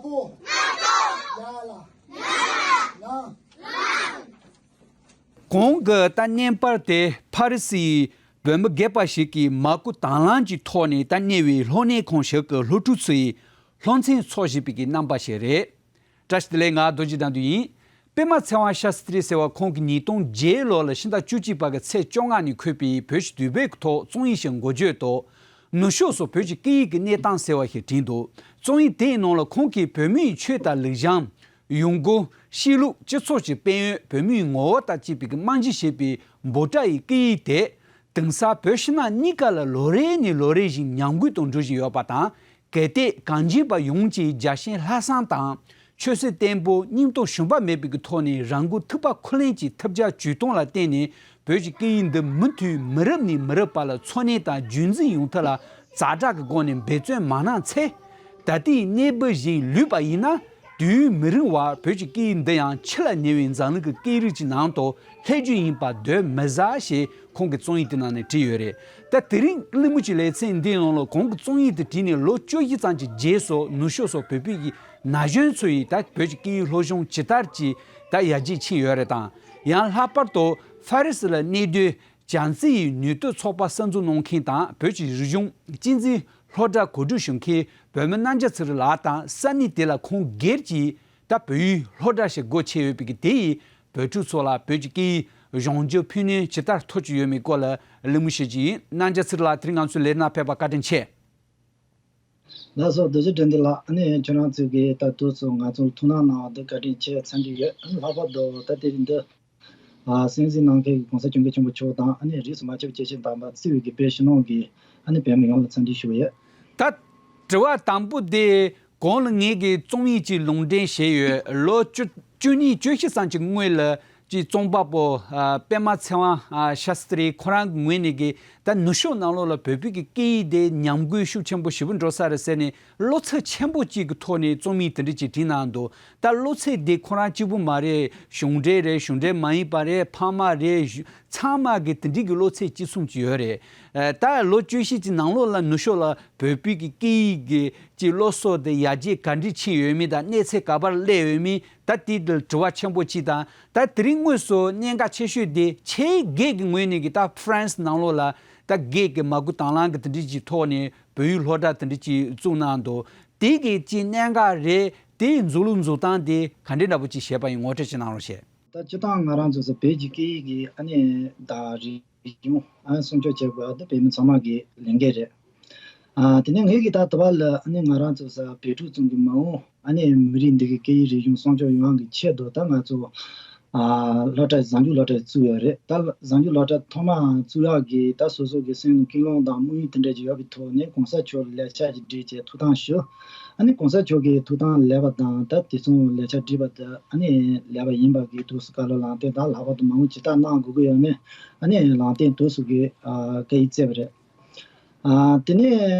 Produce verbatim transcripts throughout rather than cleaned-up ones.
པོ། ཡ་ལ། ལ། གོང་གི་ད་བརྙན་པར་དེ་ཕ་རི་སིའི་བོད་མི་སྒེར་པ་ཞིག་གིས་མ་སྐུལ་དང་བླངས་ཀྱི་ཐོག་ནས་ད་གནས་པའི་སློབ་གཉེར་ཁང་ཞིག་གི་སློབ་ཕྲུག་ཚོའི་སློབ་ཚན་འཚོགས་བཞིན་པའི་གི་རྣམ་པ་ཞིག་རེད། བཀྲ་ཤིས་བདེ་ལེགས། ང་རྡོ་རྗེ་དགྲ་འདུལ་ཡིན། པད་མ་ཚེ་དབང་ཤཱསྟྲི་ཟེར་བ་ཁོང་གིས་ཉིས་སྟོང་བརྒྱད་ལོ་ལ་ཕྱི་ཟླ་བཅུ་གཅིག་པ་གི་ཚེས་བཅོ་ལྔ་ནས་འཁོད་པའི་བོད་ཀྱི་དུས་བབ་ཀྱི་ཐོག་རྩོམ་ཡིག་ཞིག་འགོ་བརྗོད་དོ། ནུབ་ཕྱོགས་སུ་བོད་ཀྱི་སྐད་ཡིག་གི་གནས་སྟངས་ཟེར་བ་ཞིག་བྲིས་འདུག་རྩོམ་ཡིག་དེའི་ནང་ལ་ཁོང་གིས་བོད་མིའི་ཆོས་དང་ལུགས་བྱང་། ཡོང་སྒོ། གཤིས་ལུགས། སྤྱི་ཚོགས་ཀྱི་དཔལ་ཡོན། བོད་མིའི་ངོ་བོ་དང་བཅས་པའི་རྨང་གཞི་བྱས་པའི་འབོད་སྒྲ་ཡི་སྐད་ཡིག་དེ། དེང་སང་བོད་ཕྱི་ནང་གཉིས་ཀ་ལ་ལོ་རེ་ནས་ལོ་རེ་བཞིན་ཉམས་རྒུད་དུ་འགྲོ་བཞིན་ཡོད་པ་དང་། གལ་ཏེ་གང་སྦྱིན་པ་ཡོངས་ཀྱིས་རྒྱལ་ཞེན་ལྷག་བསམ་དང་། ཆོས་སྲིད་བརྟན་པོ་སྙིང་སྟོབས་ཞུམ་པ་མེད་པའི་གི་ཐོག་ནས་རང་འགུལ་ཐུབ་པ་ཁུར་ལེན་གྱི་ཐབས་བརྒྱ་ཇུས་སྟོང་ལ་བརྟེན་ནས་བོད་ཀྱི་སྐད་ཡིག་འདི་མུ་མཐུད་མི་རབས་ནས་མི་རབས་བར་ལ་འཚོ་གནས་དང་རྒྱུན་འཛིན་ཡོང་ཐབས་ལ་ཛ་དྲག་གི་སྒོ་ནས་འབད་བརྩོན་མ་གནང་ཚེ། ད་ལྟའི་གནས་བབ་བཞིན་ལུས་པ་ཡིན་ན། དུས་ཡུན་མི་རིང་བར་བོད་ཀྱི་སྐད་ཡིག་འདི་ཡང་འཆི་ལ་ཉེ་བའི་འཛམ་གླིང་གི་སྐད་རིགས་ཀྱི་ནང་དུ་སླེབས་རྒྱུ་ཡིན་པ་གདོན་མི་ཟ་ཞེས་ཁོང་གིས་རྩོམ་ཡིག་དེ་ནང་ནས་བྲིས་ཡོད་རེད། ད་དེ་རིང་གླེང་མོལ་གྱི་ལེ་ཚན་འདིའི་ནང་ལ་ཁོང་གི་རྩོམ་ཡིག་དེ་བྲིས་ནས་ལོ་བཅུ་བཞི་ཙམ་གྱི་རྗེས་སུ་ནུབ་ཕྱོགས་སུ་བོད་པའི་གི་ན་གཞོན་ཚོ་ཡིས་ད་བོད་ཀྱི་སྐད་ཡིག་སློབ་སྦྱོང་ཇི་ལྟར་གྱིས་ད་ཡར་རྒྱས་ཕྱིན་ཡོད་རེད་དང་། ཡང་ལྷག་པར་དུ་ཕ་རི་སི་ལ་གནས་སྡོད་བྱམས་བརྩེ་ཡི་ནུས་སྟོབས་ཚོགས་པ་གསར་འཛུགས་གནང་མཁན་དང་བོད་ཀྱི་རིག་གཞུང་གཅེས་འཛིན་སློབ་གྲྭ་གོ་སྒྲིག་ཞུ་མཁན་བོད་མི་རྣམ་རྒྱལ་ཚེ་རིང་ལགས་དང་ས་གནས་དེ་ལ་ཁོང་སྒེར་གྱིས་ད་བོད་ཡིག་སློབ་གྲྭ་ཞིག་སྒོ་ཕྱེ་ཡོད་པའི་གི་དེ་ཡིས་བོད་ཕྲུག་ཚོ་ལ་བོད་ཀྱི་སྐད་ཡིག་སྦྱོང་རྒྱུ་ཕན་ནུས་ཇི་ལྟར་ཐོགས་ཀྱི་ཡོད་མེད་སྐོར་ལ་གླེང་མོལ་བྱེད་ཀྱི་ཡིན། རྣམ་རྒྱལ་ཚེ་རིང་ལགས་དེ་རིང་ང་ཚོའི་ལས་སྣ་ཕེབས་པ་བཀའ་དྲིན་ཆེ། ལགས་སོ། རྡོ་རྗེ་དགྲ་འདུལ་ལགས། ཨ་ནི་ཁྱོད་རང་ཚོས་ཀྱིས་ད་དུས་སུ་ང་ཚོར་ཐུགས་སྣང་གནང་བ་འདི་བཀའ་དྲིན་ཆེ་འཚམས་འདྲི་ཡོད། ལྷག་པར་དུ་ད་ལྟའི་འདི་ཨ་གསན་གཟིགས་གནང་མཁན་གྱི་༸གོང་ས་༸སྐྱབས་མགོན་ཆེན་པོ་མཆོག་དང་ཨ་ནི་རིས་སུ་མ་ཆད་པའི་སྐྱེས་ཆེན་དམ་པ་གཙོས་པའི་གི་བོད་ཕྱི་ནང་གི་ཨ་ནི་བོད་མི་ཡོངས་ལ་འཚམས་འདྲི་ཞུ་གི་ཡོད། ད་དྲི་བ་དང་པོ་དེ་གོང་ལ་ངས་ཀྱི་རྩོམ་ཡིག་ཅིག་ལུང་འདྲེན་བྱས་ཡོད། ལོ་བཅུ་བཅུ་གཉིས་བཅུ་བཞི་ཙམ་གྱི་སྔོན་ལ་ཀྱི་རྩོམ་པ་པོ་ཨ་པད་མ་ཚེ་དབང་ཨ་ཤཱསྟྲི་ཁོ་རང་གི་ངོས་ནས་ཀྱི་ད་ནུབ་ཕྱོགས་ནང་ལོགས་ལ་བོད་པའི་གི་སྐད་ཡིག་དེ་ཉམས་རྒུད་ཤུགས་ཆེན་པོ་ཞེ་པོ་འགྲོ་ས་རེད་ཟེར་ནས་བློ་འཚབ་ཆེན་པོ་གཅིག་གི་ཐོག་ནས་རྩོམ་ཡིག་དེ་འདྲ་ཅིག་བྲིས་གནང་འདུག་ད་བློ་འཚབ་དེ་ཁོ་རང་གཅིག་པུ་མ་རེད། གཞུང་འབྲེལ་རེད། གཞུང་འབྲེལ་མ་ཡིན་པ་རེད། ཕ་མ་རེད། གཞུ་ཚང་མ་གི་དེ་འདྲའི་གི་བློ་འཚབ་གཅིག་མཚུངས་ཅིག་ཡོད་རེད། ཨ་ད་ལོ་བཅུ་བཞི་གི་ནང་ལོགས་ལ་ནུབ་ཕྱོགས་ལ་བོད་པའི་གི་སྐད་ཡིག་གི་ཀྱི་སློབ་གསོ་དེ་ཡར་རྒྱས་ག་འདྲ་ཕྱིན་ཡོད་མེད་དང་གནས་ཚད་ག་པར་སླེབས་ཡོད་མེད་ད་དེ་དེ་དྲི་བ་ཆེན་པོ་གཅིག་དང་། ད་དེ་རིང་དངོས་སུ་གནད་འགག་ཆེ་ཤོས་དེ་ཆེས་སྒེར་གྱི་ངོས་ནས་ཀྱི་ད་ཧྥ་རན་སི་ནང་ལོགས་ལ་ད་སྒེར་གྱི་མ་སྐུལ་དང་བླངས་ཀྱི་དེ་འདྲ་ཅིག་ཐོག་ནས་བོད་ཡིག་སློབ་གྲྭ་དེ་འདྲ་ཅིག་བཙུགས་གནང་འདུག་དེ་གི་ཅིག་གནད་འགག་རེད། དེའི་འཛུགས་ལུགས་འཛུགས་སྟངས་དེ་ག་འདྲའི་འདྲ་པོ་ཅིག་བྱས་པ་ཡིན་ངོ་སྤྲོད་ཅིག་གནང་རོགས་བྱེད། ད་སྤྱིར་བཏང་ང་རང་ཚོ་ས་བོད་ཀྱི་སྐད་ཡིག་གི་ཨ་ནི་ད་རིག་གཞུང་ཨ་སྲུང་སྐྱོབ་བྱེད་དགོས་པ་དེ་བོད་མི་ཚང་མ་གི་ལས་འགན་རེད། ཨ་དེ་ནས་ངེད་ཀྱི་ད་ལྟ་བ་ལ་ཨ་ནི་ང་རང་ཚོ་ས་བོད་ཕྲུག་ཚོ་གི་མ་འོངས་ཨ་ནི་མི་རིགས་འདི་གི་སྐད་ཡིག་རིག་གཞུང་སྲུང་སྐྱོབ་ཡོང་ཡག་གི་ཆེད་དུ་ད་ང་ཚོ་ཨ་སློབ་གྲྭ་གཟའ་མཇུག་སློབ་གྲྭ་བཙུགས་ཡོད་རེད། ད་གཟའ་མཇུག་སློབ་གྲྭ་ཐོག་མ་བཙུགས་ཡག་གི་ད་སོ་སོ་གི་སེམས་ལ་ཀུན་སློང་དང་དམིགས་ཡུལ་དེ་འདྲ་ཅིག་ཡོད་པའི་ཐོག་ནས་གོང་ས་མཆོག་ལ་ལས་འཆར་ཅིག་བསྒྲིགས་བྱས་ཐུགས་དམ་ཞུ། ཨ་ནི་གོང་ས་མཆོག་གི་ཐུགས་དམ་ལེགས་པ་དང་ད་དེ་མཚུངས་ལས་འཆར་བསྒྲིགས་པ་དེ་ཨ་ནི་ལེགས་པ་ཡིན་པ་གི་ཐུགས་སུ་བཀའ་སློབ་ལམ་སྟོན་དང་ལྷག་པར་དུ་མ་འོངས་ཇི་ལྟར་གནང་དགོས་ཀྱི་ཡོད་མེད་ཨ་ནི་ལམ་སྟོན་དུས་སུ་གི་ཨ་བཀའ་ཡིག་བསྩལ་བ་རེད། ཨ་དེ་ནས་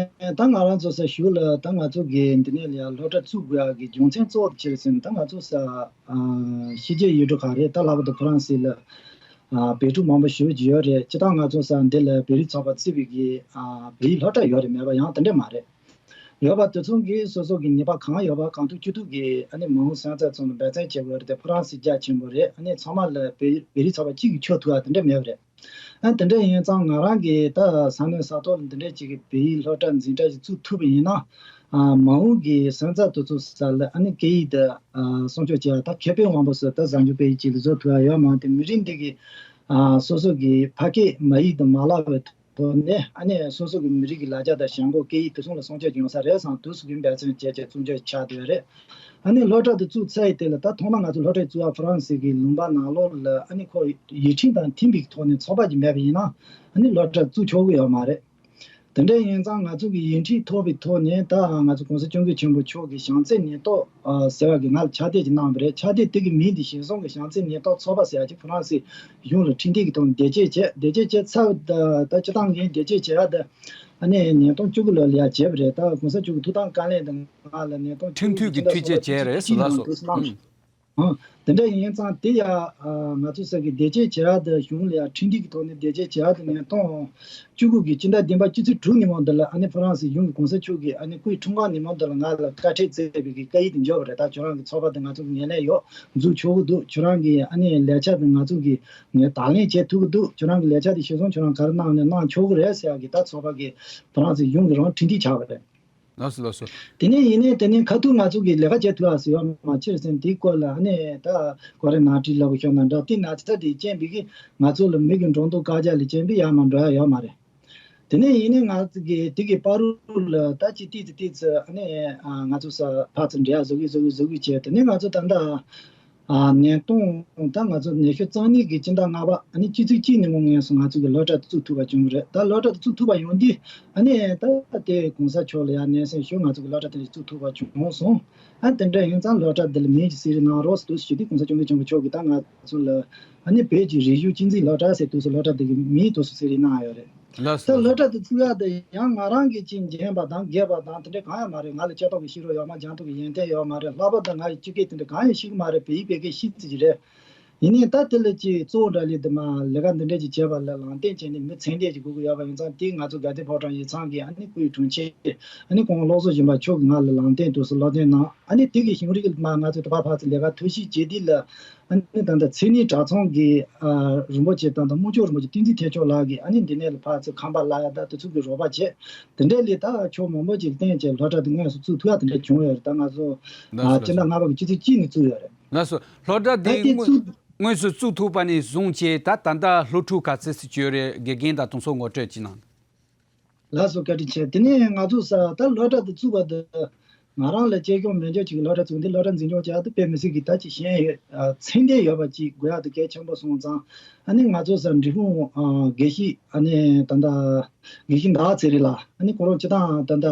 ད་ང་རང་ཚོ་ས་གཞུག་ལ་ད་ང་ཚོ་གི་འདི་ནས་ལ་ཡ་སློབ་གྲྭ་བཙུགས་དགོས་ཡག་གི་རྒྱུ་མཚན་གཙོ་བོ་ཅི་རེད་ཟེར་ན་ད་ང་ཚོ་ས་ཨ་ཕྱི་རྒྱལ་ཡུལ་གྲུ་ཁག་རེད། ད་ལྷག་པར་དུ་ཧྥ་རན་སི་ལ་ཨ་བོད་ཕྲུག་མང་པོ་ཞེ་པོ་ཅིག་ཡོད་རེད། སྤྱིར་བཏང་ང་ཚོ་ས་འདི་ལ་བོད་རིགས་ཚོགས་པ་བརྩིས་པའི་གི་ཨ་བོད་ཡིག་སློབ་གྲྭ་ཡོད་རེད་མེད་པ་ཡང་དེ་འདྲ་མ་རེད། ཡོད་པ་དེ་ཚོ་གིས་སོ་སོ་གི་ནུས་པ་གང་ཡོད་པ་གང་ཐུབ་ཅི་ཐུབ་ཀྱིས་ཨ་ནི་མ་འོངས་སོན་རྩ་ཚོ་ལ་འབད་བརྩོན་བྱེད་དགོས་རེད་དེ་ཧྥ་རན་སི་རྒྱ་ཆེན་པོ་རེད། ཨ་ནི་ཚང་མ་ལ་བོད་བོད་རིགས་ཚོགས་པ་གཅིག་གིས་ཆོག་ཐུབ་ཡ་དེ་འདྲ་མེད་པ་རེད། ཨ་དེ་འདྲ་ཡིན་ཙང་ང་རང་གིས་ད་ས་གནས་ས་ཐོག་ལ་འདི་འདྲ་ཅིག་གི་བོད་ཡིག་སློབ་གྲྭ་འཛིན་གྲྭ་ཞིག་བཙུགས་ཐུབ་པ་ཡིན་ན་ཨ་མ་འོངས་ཀྱི་སོན་རྩ་དེ་ཚོ་ས་ལ་ཨ་ནི་སྐད་ཡིག་དེ་ཨ་སྲུང་སྐྱོབ་བྱེད་ཡ་ད་ཁེ་ཕན་དབང་པོ་སོ་ད་གཟའ་མཇུག་དཔེ་ཡིག་ཅིག་ལ་བཟོ་ཐུབ་ཡ་ཡོད་མ་དེ་མི་རིགས་འདི་གི་ཨ་སོ་སོ་གི་ཕ་སྐད་མ་ཡིག་དེ་མ་བརླག་པའི་ཐོག་ནས་ཨ་ནི་སོ་སོ་གི་མི་རིགས་ཀྱི་ལ་རྒྱ་དང་བྱ་འགུལ་སྐད་ཡིག་དེ་ཚོ་ལ་སྲུང་སྐྱོབ་ཡོང་ས་རེད་བསམ་དུས་སུ་གི་འབད་བརྩོན་བྱས་བྱས་བཙུགས་འཇོག་ཆགས་བསྡད་རེད། ཨ་ནི་སློབ་གྲྭ་དེ་བཙུགས་ཚར་ཡི་དེ་ལ་ད་ཐོག་མ་ང་ཚོ་སློབ་གྲྭ་བཙུགས་ཡ་ཧྥ་རན་སི་གི་ལུང་པ་ནང་ལོགས་ལ་ཨ་ནི་ཁོ་ཡིག་ཁྲིམས་དང་མཐུན་པའི་ཐོག་ནས་ཚོགས་པ་ཅིག་མེད་པ་ཡིན་ན་ཨ་ནི་སློབ་གྲྭ་བཙུགས་ཆོག་གི་ཡོད་མ་རེད། དེ་འདྲ་ཡིན་ཙང་ང་ཚོ་གི་ཡིག་ཁྲིམས་ཐོབ་པའི་ཐོག་ནས་ད་ང་ཚོ་གོང་ས་སྐྱབས་མགོན་ཆེན་པོ་མཆོག་གི་བྱམས་བརྩེ་ནུས་སྟོབས་ཨ་ཟེར་བ་གི་ང་ལ་ཕྱག་དེབ་ཅིག་གནང་བ་རེད། ཕྱག་དེབ་དེ་གི་མིང་དེ་ཞིང་སྲུང་གི་བྱམས་བརྩེ་ནུས་སྟོབས་ཚོགས་པ་ཟེར་ཡ་ཅིག་ཧྥ་རན་སི་གཞུང་ལ་འཕྲིན་སྟེགས་ཀྱི་ཐོག་ནས་འདེད་སྤྱོད་བྱས། འདེད་སྤྱོད་བྱས་ཚར་ད་ད་སྤྱི་བཏང་ངས་འདེད་སྤྱོད་བྱས་ཡ་ད་ཨ་ནི་ཉིས་སྟོང་བཅུ་དགུ་ལོ་ལ་ཡ་བྱས་པ་རེད། ད་གོང་ས་མཆོག་གི་ཐུགས་དམ་བཀའ་ལན་དང་ང་ལ་ཉིས་སྟོང་བཅུ་དགུ་ཁྲིམས་མཐུན་གྱི་ཕྱི་ཟླ་འཐུས་ཆད་བཅད་བྱས་རེད་ཟེར་ལ་སོ། གསུམ་པ་ལོ་དུ་གནང་། ཨུམ། ཨང་། དེ་འདྲ་ཡིན་ཙང་དེ་ཡ། ཨ། ང་ཚོ་ས་གི་བདེ་སྐྱིད་བྱེ་བྲག་དུ་གཞུང་ལ་ཡ་ཁྲིམས་སྒྲིག་གི་ཐོག་ནས་བདེ་སྐྱིད་བྱེ་བྲག་དུ་ཉིས་སྟོང་བཅུ་དགུ་གི་སྤྱི་ཟླ་བདུན་པ་སྤྱི་ཚེས་དྲུག་ཉིན་མོ་འདི་ལ་ཨ་ནི་ཧྥ་རན་སི་གཞུང་གི་གོང་ས་མཆོག་གིས་ཨ་ནི་སྐུའི་འཁྲུངས་སྐར་ཉིན་མོ་འདི་ལ་ང་ལ་བཀའ་ཁྲིད་མཛད་པའི་གི་བཀའ་ཡིག་དེ་འབྱོར་བ་རེད། ད་ཁྱོད་རང་གི་ཚོགས་པ་དེ་ང་ཚོ་གི་ངོས་ལེན་ཡོད། འཛུགས་ཆོག་གི་འདུག་ཁྱོད་རང་གི་ཨ་ནི་ལས་འཆར་དེ་ང་ཚོ་གི་ངས་དང་ལེན་བྱེད་ཐུབ་ཀྱི་འདུག་ཁྱོད་རང་གི་ལས་འཆར་དེ་གཞིར་བཟུང་ཁྱོད་རང་ག་རེ་གནང་ནས་གནང་ཆོག་གི་རེད་ཟེར་ཡག་གི་ད་ཚོགས་པ་གི་ཧྥ་རན་སི་གཞུང་གི་རང་ཁྲིམས་སྒྲིག་ཆགས་པ་རེད། ལགས་སོ་ལགས་སོ། དེ་ནས་ཡིན་ནའི་དེ་ནས་ཁ་ཐུག་ང་ཚོ་གི་ལས་ཀ་བྱེད་ཐུབ་ཡག་སུ་ཡོད་མ་ཕྱིར་ཟིན་དེའི་སྐོར་ལ་ཨ་ནི་ད་གོ་རེ་ནག་ཁྲིག་ལབ་ཤོག་ན་འདྲ་དེ་ན་ཚ་དེ་རྐྱེན་པས་གི་ང་ཚོ་ལ་མི་གི་འགྲོ་འདུག་བཀག་རྒྱ་ལ་རྐྱེན་པས་ཡར་མར་འགྲོ་ཡག་ཡོད་མ་རེད། དེ་ནས་ཡིན་ནའི་ང་ཚོ་གི་དེ་གི་བར་དུ་ལ་ད་ཅི་ཏིས་ཏིས་ཨ་ནི་ང་ཚོ་ས་ཕར་ཚུར་འབྲེལ་ཡག་བཟོ་གི་བཟོ་གི་བཟོ་གི་བྱས། དེ་ནས་ང་ཚོ་ད་ལྟ་ཨ། ཉིས་སྟོང་། ད་ང་ཚོ་ཉི་ཤུ་རྩ་གཉིས་ཀྱི་སྤྱི་ཟླ་ལྔ་པ་ཨ་ནི་སྤྱི་ཚེས་གཅིག་ཉིན་མོ་ངོས་སུ་ང་ཚོ་གི་སློབ་གྲྭ་དེ་བཙུགས་ཐུབ་པ་བྱུང་བ་རེད། ད་སློབ་གྲྭ་དེ་བཙུགས་ཐུབ་པ་ཡོང་དུས་ཨ་ནི་ད་དེ་གོང་ས་མཆོག་ལ་ཡང་སྙན་སེང་ཞུ། ང་ཚོ་གི་སློབ་གྲྭ་དེ་བཙུགས་ཐུབ་པ་བྱུང་སོང་། ཨ་དེ་འདྲ་ཡིན་ཙང་སློབ་གྲྭ་འདི་ལ་མིང་ཅིག་གསལ་རེ་གནང་རོགས་ཟེར་དུས་སུ་ཞུ་དུས་གོང་ས་སྐྱབས་མགོན་ཆེན་པོ་མཆོག་གིས་ད་ང་ཚོ་ལ་ཨ་ནི་བོད་ཀྱི་རིག་གཞུང་གཅེས་འཛིན་སློབ་གྲྭ་ཟེར་དུས་སུ་སློབ་གྲྭ་འདི་གི་མིང་དུས་སུ་གསལ་རེ་གནང་ཡོད་རེད། ལགས་ད་སོ་ལགས་སློབ་སོ། གྲྭ་དེ་བཙུགས་ཡག་དེ་ཡང་ང་རང་གི་ཅིག་མཇལ་བ་དང་རྒས་པ་དང་དེ་འདྲ་གང་ཡང་མ་རེད། ང་ལ་ལྕེ་ཏོག་གི་ཤེས་རབ་ཡོད་མ། སྦྱང་ཏོག་གི་ཡོན་ཏན་ཡོད་མ་རེད། ལྷག་པར་དུ་ང་ཡི་སྤྱི་སྐད་དེ་འདྲ་གང་ཡང་ཤེས་ཀྱི་མ་རེད། བོད་ཡིག་བོད་སྐད་ཤེས་ཀྱི་རེད། ཡིན་ནའི་ད་དེ་ལ་ཅིག་གཙོ་བོ་འདྲ་ལས་དུ་མ་ལས་ཀ་འདི་འདྲ་ཅིག་བྱས་པ་ལ་ལམ་སྟོན་བྱས་ནས་མི་ཚད་ལྡན་ཅིག་དགོས་ཀྱི་ཡོད་པ་ཡིན་ཙང་དེ་ང་ཚོ་དགའ་ལྡན་ཕོ་བྲང་ཡིག་ཚང་གི་ཨ་ནི་སྐུའི་དྲུང་ཆེ་ཨ་ནི་སྐུ་ངོ་བློ་བཟང་སྦྱིན་པ་མཆོག་གིས་ང་ལ་ལམ་སྟོན་དུས་སུ་སློབ་སྟོན་གནང་། ཨ་ནི་དེ་གི་གཞུང་རིག་ལ་མ་ང་ཚོ་དེ་བར་ཕར་ཚུར་ལས་ཀ་ཐུགས་ཞིབ་བྱས་དུས་ལ། ཨ་ནི་ད་ལྟ་མཚན་ཉིད་གྲྭ་ཚང་གི་ཨ་རིན་པོ་ཆེ་དང་དང་དམུ་མཆོག་རིན་པོ་ཆེ་བསྟན་འཛིན་ཐེག་མཆོག་ལགས་ཀྱིས་ཨ་ནི་འདི་ནས་ལ་ཕར་ཚུར་ཁང་པ་གླ་ཡག་ད་དེ་ཚོ་གི་རོགས་པ་བྱས། དེ་འདྲ་ལས་ད་ཕྱོགས་མང་པོ་ཅིག་བརྟེན་བྱས་སློབ་གྲྭ་དེ་དངོས་སུ་བཙུགས་ཐུབ་ཡག་དེ་འདྲ་བྱུང་ཡོད་རེད། ད་ང་ཚོ་ལགས་སོ་ཨ་ལགས་སྤྱི་ཟླ་སོ། ལྔ་པ་གི་སྤྱི་ཚེས་གཅིག་ནས་བཙུགས་ཡོད་རེད། ལགས་སོ། སློབ་གྲྭ་ད་དེ་དེ་དངོས་བཙུགས། དངོས་སུ་བཙུགས་ཐུབ་པ་ནས་བཟུང་བྱས་ད་ད་ལྟ་སློབ་ཕྲུག་ག་ཚོད་ཙམ་ཅིག་ཡོད་རེད། དགེ་རྒན་དང་དེ་ཚོ་ངོ་སྤྲོད་ཅིག་གནང་། ལགས་སོ། བཀའ་དྲིན་ཆེ། དེ་ནས་ང་ཚོ་ས་ད་སློབ་གྲྭ་དེ་བཙུགས་པ་དེ་ང་རང་ལ་གཅེས་སྐྱོང་མི་འཇོག་ཅིག་གི་སློབ་གྲྭ་བཙུགས་འདི་སློབ་གྲྭ་འཛིན་སྐྱོང་བྱ་དེ་དཔེ་མི་སྲིད་ཀྱི་ད་ཅིག་ཤེས་ཡོན་ཨ་ཚད་ལྡན་ཡོད་པ་ཅིག་དགོས་ཡག་དེ་གལ་ཆེན་པོ་སོང་ཙང་ཨ་ནི་ང་ཚོ་ས་འབྲས་སྤུངས་ཨ་དགེ་བཤེས་ཨ་ནི་ད་ལྟ་དགེ་བཤེས་ཟླ་བ་ཚེ་རིང་ལགས་ཨ་ནི་ཁོ་རང་སྤྱི་བཏང་ད་ལྟ་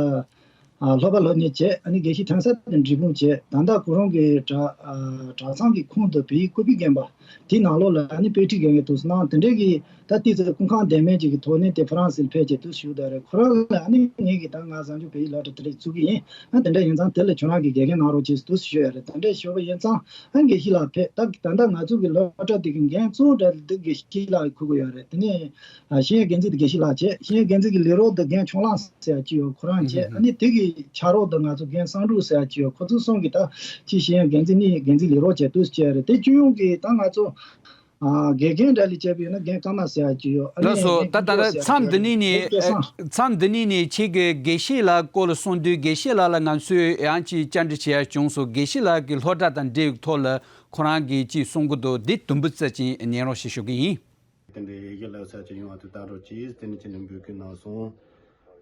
ཨ་སློབ་པ་སློབ་གཉེར་བྱས། ཨ་ནི་དགེ་བཤེས་ཐོན་ས་དེ་འབྲས་སྤུངས་བྱས། ད་ལྟ་ཁོ་རང་གི་གྲྭ་ཨ་གྲྭ་ཚང་གི་ཁོངས་དུ་བོད་ཡིག་བཀོད་པའི་རྒན་པ་དེའི་ནང་ལོགས་ལ་ཨ་ནི་དཔེ་ཁྲིད་རྒན་པའི་དུས་སུ་གནང་། དེ་འདྲའི་གི་ད་ཏི་ཙི་སྐུ་ཁམས་བདེ་མིན་ཅིག་གི་ཐོག་ནས་དེ་ཧྥ་རན་སིར་ཕེབས་བྱས་དུས་སུ་བཞུགས་བསྡད་རེད། ཁོ་རང་ལ་ཨ་ནི་ངེད་ཀྱིས་ད་ང་གཟའ་མཇུག་བོད་ཡིག་སློབ་གྲྭ་དེ་འདྲ་བཙུགས་ཀྱི་ཡིན། ཨ་དེ་འདྲ་ཡིན་ཙང་དེ་ལ་ཁྱོད་རང་གིས་དགེ་རྒན་གནང་རོགས་བྱེད་ཟེར་དུས་སུ་ཞུས་ཡོད་རེད། དེ་འདྲ་ཞུས་པ་ཡིན་ཙང་ཨ་དགེ་བཤེས་ལགས་ཕེབས། ད་ད་ལྟ་ང་ཚོ་གི་སློབ་གྲྭ་དེ་གི་འགན་གཙོ་བོ་འདྲ་འདི་དགེ་བཤེས་ལགས་ཁུར་གི་ཡོད་རེད། དེ་ནས་ཨ་ཤེས་ཡོན་འགན་འཛིན་དེ་དགེ་བཤེས་ལགས་བྱས། ཤེས་ཡོན་འགན་འཛིན་གྱི་ལས་རོགས་དེ་རྒན་ཆོག་ལངས་ཟེར་ཡ་ཅིག་ཡོད། ཁོ་རང་བྱས། ཨ་ནི་དེ་གི་ཕྱག་རོགས་དེ་ང་ཚོ་རྒན་བསམ་གྲུབ་ཟེར་ཡ་ཅིག་ཡོད། ཁོ་ཚོ་གསུམ་གྱིས་ད་ཅི་ཤེས་ཡོན་འགན་འཛིན་ནི་འགན་འཛིན་ལས་རོགས་བྱས་འདུག་ཟེར་བྱས་རེད། དེ་སྤྱི་ཡོངས་ཀྱི་ད་ང་ཚོ་ཨ་དགེ་རྒན་འདྲ་ལས་བྱས་པ་ཡིན་ན་རྒན་ཀརྨ་ཟེར་ཡ་ཅིག་ཡོད། ཨ་ལགས་ནི་སོ། རྒན་ད་ད་ཀུན་ལེགས་ལྟ་ཟེར་ཡ་མཚམས་ཅིག་འདི་ཡོད་ནས་རེད། ནི་རྒན་སྐལ་བཟང་། མཚམས་འདི་ནས་ནི་ཁྱེད་ཀྱི་དགེ་བཤེས་ལགས་སྐོར་ལ་གསུངས་དུས་དགེ་བཤེས་ལགས་ལ་ང་ཚོས་ཡང་ཅིག་བཅར་འདྲི་བྱེད་ཡ་བྱུང་སོང་། དགེ་བཤེས་ལགས་ཀྱི་སློབ་གྲྭ་དང་འབྲེལ་བའི་ཐོག་ལ་ཁོ་རང་གིས་ཅིག་གསུང་གི་འདུག་འདི་དུམ་བུ་བཙུགས་ཅིང་ཉན་རོགས་ཞེས་ཞུ་གི་ཡིན། དེ་འདྲའི་ཡི་གེ་བསླབ་ས་ཅིག་ཡོང་བ་དེ་ལྟ་རོགས་གྱིས་དེ་ནི་ཅི་ནས་འབོད་སྐུལ་གནང་སོང་།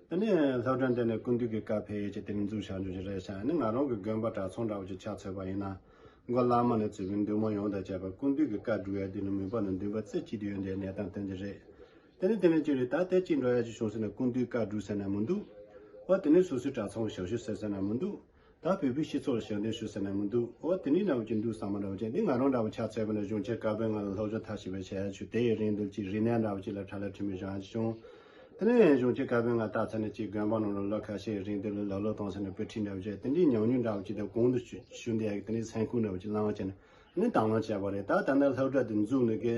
དེ་ནས་སློབ་གྲྭ་འདི་ནས་སྐུ་མདུན་གྱི་བཀའ་ཕེབས་ཡས་ཀྱི་དེ་ནས་འཛུགས་བྱ་རྒྱུ་ཞིག་རེད་ཤག་ཨ་ནི་ང་རང་གི་དགོན་པ་གྲྭ་ཚང་འདྲ་བོ་ཅིག་ཆ་མཚོན་པ་ཡིན་ན་མགོ་བླ་མ་ནས་བཙུགས་པའི་འདུས་མང་ཡོངས་དང་བཅས་པ་སྐུ་མདུན་གྱི་བཀའ་སྒྲུབ་ཡས་དེ་ནི་མོས་པ་ནས་འདུན་པ་རྩེ་གཅིག་ཏུ་ཡོད་འདྲའི་གནས་སྟངས་དེ་འདྲ་རེད། དེ་ནས་དེ་ནས་ཅི་རེད། ད་ལྟ་ཅིག་འགྲོ་ཡ་ཅིག་བྱུང་ཟེར་ན་སྐུ་མདུན་བཀའ་སྒྲུབ་ཟེར་ན་མི་འདུག་འོ་དེ་ནས་སོ་སོའི་གྲྭ་ཚང་གི་ཞབས་ཞུ་ཟེར་ཟེར་ན་མི་འདུག་ད་བོད་པའི་སྤྱི་ཚོགས་ལ་ཞབས་འདེགས་ཞུ་ཟེར་ན་མི་འདུག་འོ་དེ་ནས་འདྲ་བོ་ཅིག་འདུག་བསམ་པ་འདྲ་བོ་ཅིག་འདི་ང་རང་འདྲ་བོ་ཆ་མཚོན་པ་ན་གཞུང་ཆེན་བཀའ་དཔེ་ལྔ་ལ་སློབ་སྦྱོང་མཐར་ཕྱིན་པའི་ཆ་ཡ་ཆུ་དེ་ཡི་རིང་དུ་ཅིག་རིག་གནས་འདྲ་བོ་ཅིག་ལ་ཁྲ་ལ་ཁྲིད་མི་བཞག་ཅིག་བྱུང་། དེ་ནས་གཞུང་ཆེན་བཀའ་དཔེ་ལྔ་ལྟ་ཚར་ནས་ཅིག་དགོན་པ་ནང་ལ་ལོ་ཁ་ཤས་རིང་དུ་ལ་ལོ་ལོ་གཏོང་ཟེར་ནས་དཔེ་ཁྲིད་འདྲ་བོ་ཅིག་དེ་འདྲའི་ཉམས་མྱོང་འདྲ་བོ་ཅིག་དང་གོང་དུ་ཞུ་ཞུ་འདི་ཡ་གི་དེ་འདྲའི་སེམས་ཁུར་འདྲ་བོ་ཅིག་བླངས་བྱས་ནས་ཨ་ནི་དང་བླངས་བྱས་པ་རེད། ད་ད་ལྟ་སློབ་གྲྭ་དེ་འཛུགས་ནས་གི་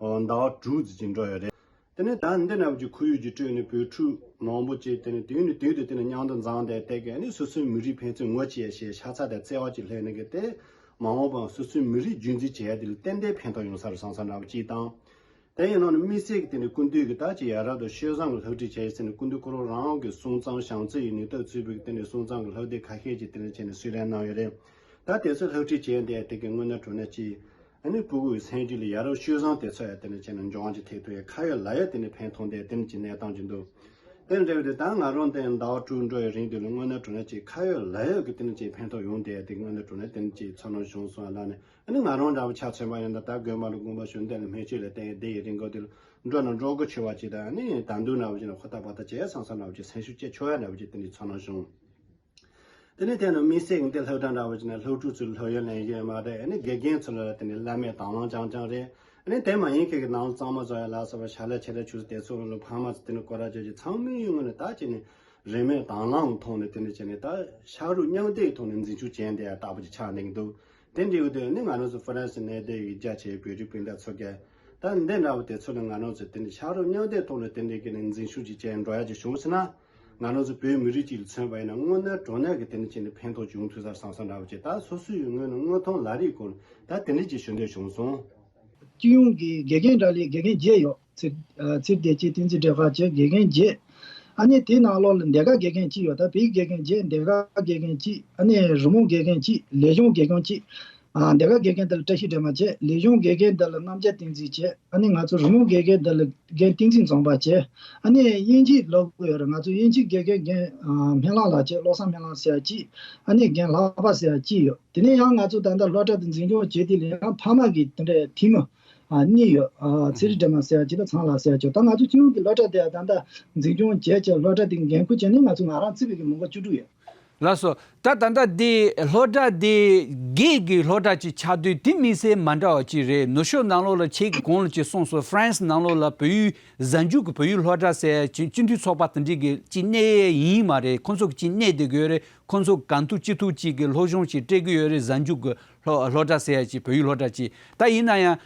ཟླ་བ་དྲུག་ཙམ་ཅིག་འགྲོ་ཡོད་རེད། དེ་ནས་ད་འདི་འདྲ་བོ་ཅིག་ཁོར་ཡུག་ཅིག་སྤྲོད་ནས་བོད་ཕྲུག་མང་པོ་ཅིག་དེ་ནས་དུས་ནས་དུས་དུ་དེ་ནས་མཉམ་དུ་འཛོམས་ཏེ་དེ་གས་ནི་སོ་སོའི་མི་རིགས་ཕན་ཚུན་ངོ་ཤེས་ཤེས་ཤ་ཚ་དང་བརྩེ་བ་ཅིག་སླེབས་ནས་གི་དེ་མ་འོངས་པའང་སོ་སོའི་མི་རིགས་རྒྱུན་འཛིན་བྱེད་ཡ་དེ་ལ་ཏན་ཏན་ཕན་ཐོགས་ཡོང་ས་རེད་བསམ་ས་འདྲ་བོ་ཅིག་དང་། དེ་ཡིན་ནང་ནས་དམིགས་བསལ་གྱི་དེ་ནས་སྐུ་མདུན་གྱི་ད་ཅིག་ཡ་རབས་དང་སྤྱོད་བཟང་གི་སློབ་ཁྲིད་བྱས་ཟིན་ནས་སྐུ་མདུན་ཁོ་རང་རང་གི་གསུང་རྩོམ་བྱང་རྩེ་ཡི་ནུས་སྟོབས་ཚུད་པའི་དེ་ནས་གསུང་རྩོམ་གྱི་སློབ་དེབ་ཁ་ཤས་ཅིག་དེ་ནས་བྱས་ནས་གསོལ་རས་གནང་ཡོད་རེད། ད་དེ་ཚོ་སློབ་ཁྲིད་བྱས་འདི་དེ་གའི་དངོས་གནས་དྲང་གནས་ཅིག་ཨ་ནི་ཕྲུ་གུའི་སེམས་རྒྱུད་ལ་ཡ་རབས་སྤྱོད་བཟང་དེ་ཚོ་ཡང་དེ་ནས་བྱས་ནས་འབྱུང་བ་ཅིག་ཐེབས་ཐུབ་ཡ་ཁ་ཡོད་ལག་ཡོད་དེ་ནས་ཕན་ཐོགས་འདི་དེ་ནས་ཅིག་གནས་སྟངས་ཅིག་འདུག་དེ་འདྲ་བའི་དེ་ད་ང་རང་དེ་ཟླ་བ་དྲུག་འགྲོ་ཡི་རིང་དུ་ལ་དངོས་གནས་དྲང་གནས་ཅིག་ཁ་ཡོད་ལག་ཡོད་ཀྱི་དེ་ནས་ཅིག་ཕན་ཐོགས་ཡོང་བསྡད་ཡ་དེ་དངོས་གནས་དྲང་གནས་དེ་ནས་ཅིག་ཚོར་སྣང་བྱུང་སོང་ཡ་ལ་ནི། ཨ་ནི་ང་རང་འདྲ་བོ་ཆ་མཚོན་པ་ཡིན་ན་ད་དགོན་པ་ལ་དགོངས་པ་ཞུ་འདོད་ལ་སྨན་བཅོས་ལ་བརྟེན་བསྡད་ཡི་རིང་གོ་དེ་ལ་འགྲོ་ན་འགྲོ་གི་ཆེ་བ་ཅིག་དང་ཨ་ནི་ད་འདུག་འདྲ་བོ་ཅིག་ན་ཁོ་ཐག་པ་ཐག་བྱས་སང་སང་འདྲ་བོ་ཅིག་སེམས་ཤུགས་སྐྱེ་ཆོག་ཡ་འདྲ་བོ་ཅིག་དེ་ནས་ཚོར་སྣང་བྱུང་། དེ་ནས་དེ་ནས་དམིགས་བསལ་གྱི་འདི་སློབ་གྲྭ་འདྲ་བོ་ཅིག་ན་སློབ་ཕྲུག་ཚོའི་སློབ་ཡོན་ལེན་རྒྱུ་མ་རེད། ཨ་ནི་དགེ་རྒན་ཚོ་ལ་དེ་ནས་བླ་མའི་དང་བླངས་རྐྱང་རྐྱང་རེད། ཨ་ནི་དེ་མ་ཡིན་མཁན་གྱི་ནང་གཙང་མ་བཟོ་ཡ་ལ་སོགས་པ་ཞལ་ལག་ཕྱེ་ལ་ཆུ་དེ་ཚོ་ལ་ཕ་མ་ཚོ་དེ་ནས་སྐོར་ར་བྱས་ཀྱི་ཚང་མའི་ངོས་ནས་ད་ཅིག་ནས་རིན་མེད་དང་བླངས་ཐོག་ནས་དེ་འདྲ་བྱས་ནས་ད་ཕྱག་རོགས་མཉམ་འདེགས་ཐོག་ནས་འཛིན་སྐྱོང་བྱས་འདི་ཡ་ལྟ་བུ་ཅིག་ཆགས་འདུག་དེ་འདྲའི་འོས་དོན་ནི་ང་རང་ཚོ་ཧྥ་རན་སི་ནས་བསྡད་ཡི་རྒྱ་ཆེའི་བོད་རིགས་སྤུན་ཟླ་ཚོ་ག་ད་འདི་འདྲ་བོ་དེ་ཚོ་ལ་ང་རང་ཚོ་དེ་འདྲའི་ཕྱག་རོགས་མཉམ་འདེགས་ཐོག་ནས་དེ་འདྲའི་གི་ནས་འཛིན་ཤུགས་ཅིག་བྱས་འགྲོ་ཡ་ཅིག་བྱུང་ཟེར་ན། ང་རང་ཚོ་བོད་མི་རིགས་གཅིག་ལ་མཚོན་པ་ཡིན་ན་དངོས་གནས་དྲང་གནས་ཀྱི་དེ་འདྲ་བྱས་ནས་ཕན་ཐོགས་བྱུང་ཐུབ་ས་བསམ་བསམ་འདྲ་བོ་ཅིག་ད་སོ་སོའི་ངོས་ནས་དངོས་མཐོང་ལག་རིས་སྐོར་ད་དེ་འདྲ་ཅིག་ཞུ་འདོད་བྱུང་སོང་། སྤྱི་ཡོངས་ཀྱི་དགེ་རྒན་འདྲ་ལས་དགེ་རྒན་བརྒྱད་ཡོད། ཚེ་ཨ་ཚེ་བདེ་སྐྱིད་བསྟན་འཛིན་སྒྲོལ་དཀར་བཅས་དགེ་རྒན་བརྒྱད། ཨ་ནི་དེའི་ནང་ལོགས་ལ་འདེབས་ཀ་དགེ་རྒན་གཅིག་ཡོད། ད་བོད་དགེ་རྒན་བརྒྱད། འདེབས་ཀ་དགེ་རྒན་གཅིག་ཨ་ནི་རི་མོ་དགེ་རྒན་གཅིག་ལས་གཞུང་དགེ་རྒན་གཅིག་ཨ་འདེབས་ཀ་དགེ་རྒན་དེ་ལ་བཀྲ་ཤིས་སྒྲོལ་མ་བཅས། ལས་གཞུང་དགེ་རྒན་དེ་ལ་རྣམ་རྒྱལ་བསྟན་འཛིན་བཅས། ཨ་ནི་ང་ཚོ་རི་མོ་དགེ་རྒན་དེ་ལ་རྒན་བསྟན་འཛིན་འཛོམས་པ་བཅས། ཨ་ནི་དབྱིན་ཇི་སློབ་གི་ཡོད་རེད། ང་ཚོ་དབྱིན་ཇི་དགེ་རྒན་རྒན་ཨ་སྨན་བླ་ལགས་བཅས། བློ་བཟང་སྨན་བླ་ཟེར་ཡ་གཅིག་ཨ་ནི་རྒན་ལྷག་པ་ཟེར་ཡ་གཅིག་ཡོད། དེ་ནས་ཡང་ང་ཚོ་ད་ལྟ་སློབ་གྲྭ་དེ་འཛིན་སྐྱོང་བྱེད་དུས་ལ་ཡང་ཕ་མ་གི་དེ་འདྲའི་འཐུས་མི་ཨ་གཉིས་ཡོད། ཨ་ཚེ་རིང་སྒྲོལ་མ་ཟེར་ཡ་གཅིག་དང་ཚང་ལགས་ཟེར་ཡ་གཅིག་ད་ང་ཚོ་སྤྱི་ཡོངས་ཀྱི་སློབ་གྲྭ་དེ་ད་ལྟ་འཛིན་སྐྱོང་བྱས་བྱས་སློབ་གྲྭ་དེ་འགན་འཁུར་བྱས་ནས་ང་ཚོ་ང་རང་བརྩིས་པའི་གི་མི་འབོར་བཅུ་དྲུག་ཡོད། ལགས་སོ། ད་ད་ལྟ་འདི་སློབ་གྲྭ་འདི་སྒེར་གྱི་སློབ་གྲྭ་ཅིག་ཆགས་དུས་དེ་དམིགས་བསལ་མ་འདྲ་བ་ཅིག་རེད། ནུབ་ཕྱོགས་ནང་ལོགས་ལ་ཁྱེད་ཀྱིས་གོང་ལ་ཅིག་གསུངས་སོང་། ཧྥ་རན་སི་ནང་ལོགས་ལ་བོད་ཡིག་གཟའ་མཇུག་གི་བོད་ཡིག་སློབ་གྲྭ་ཟེར་ཡ་ཅིག་སྤྱི་མཐུན་ཚོགས་པ་དེ་འདྲའི་གི་ཅིག་གནས་ཡས་ཡིན་མ་རེད། ཁོང་ཚོ་གི་ཅིག་གནས་བསྡད་ཀྱི་ཡོད་རེད། ཁོང་ཚོ་གང་ཐུབ་ཅི་ཐུབ་ཅིག་གི་སློབ་སྦྱོང་ཅིག་སྤྲད་ཀྱི་ཡོད་རེད། གཟའ་མཇུག་གི་སློབ་སློབ་གྲྭ་ཟེར་ཡ་ཅིག་བོད་ཡིག་སློབ་གྲྭ་ཅིག་ད་ཡིན་ན་ཡང་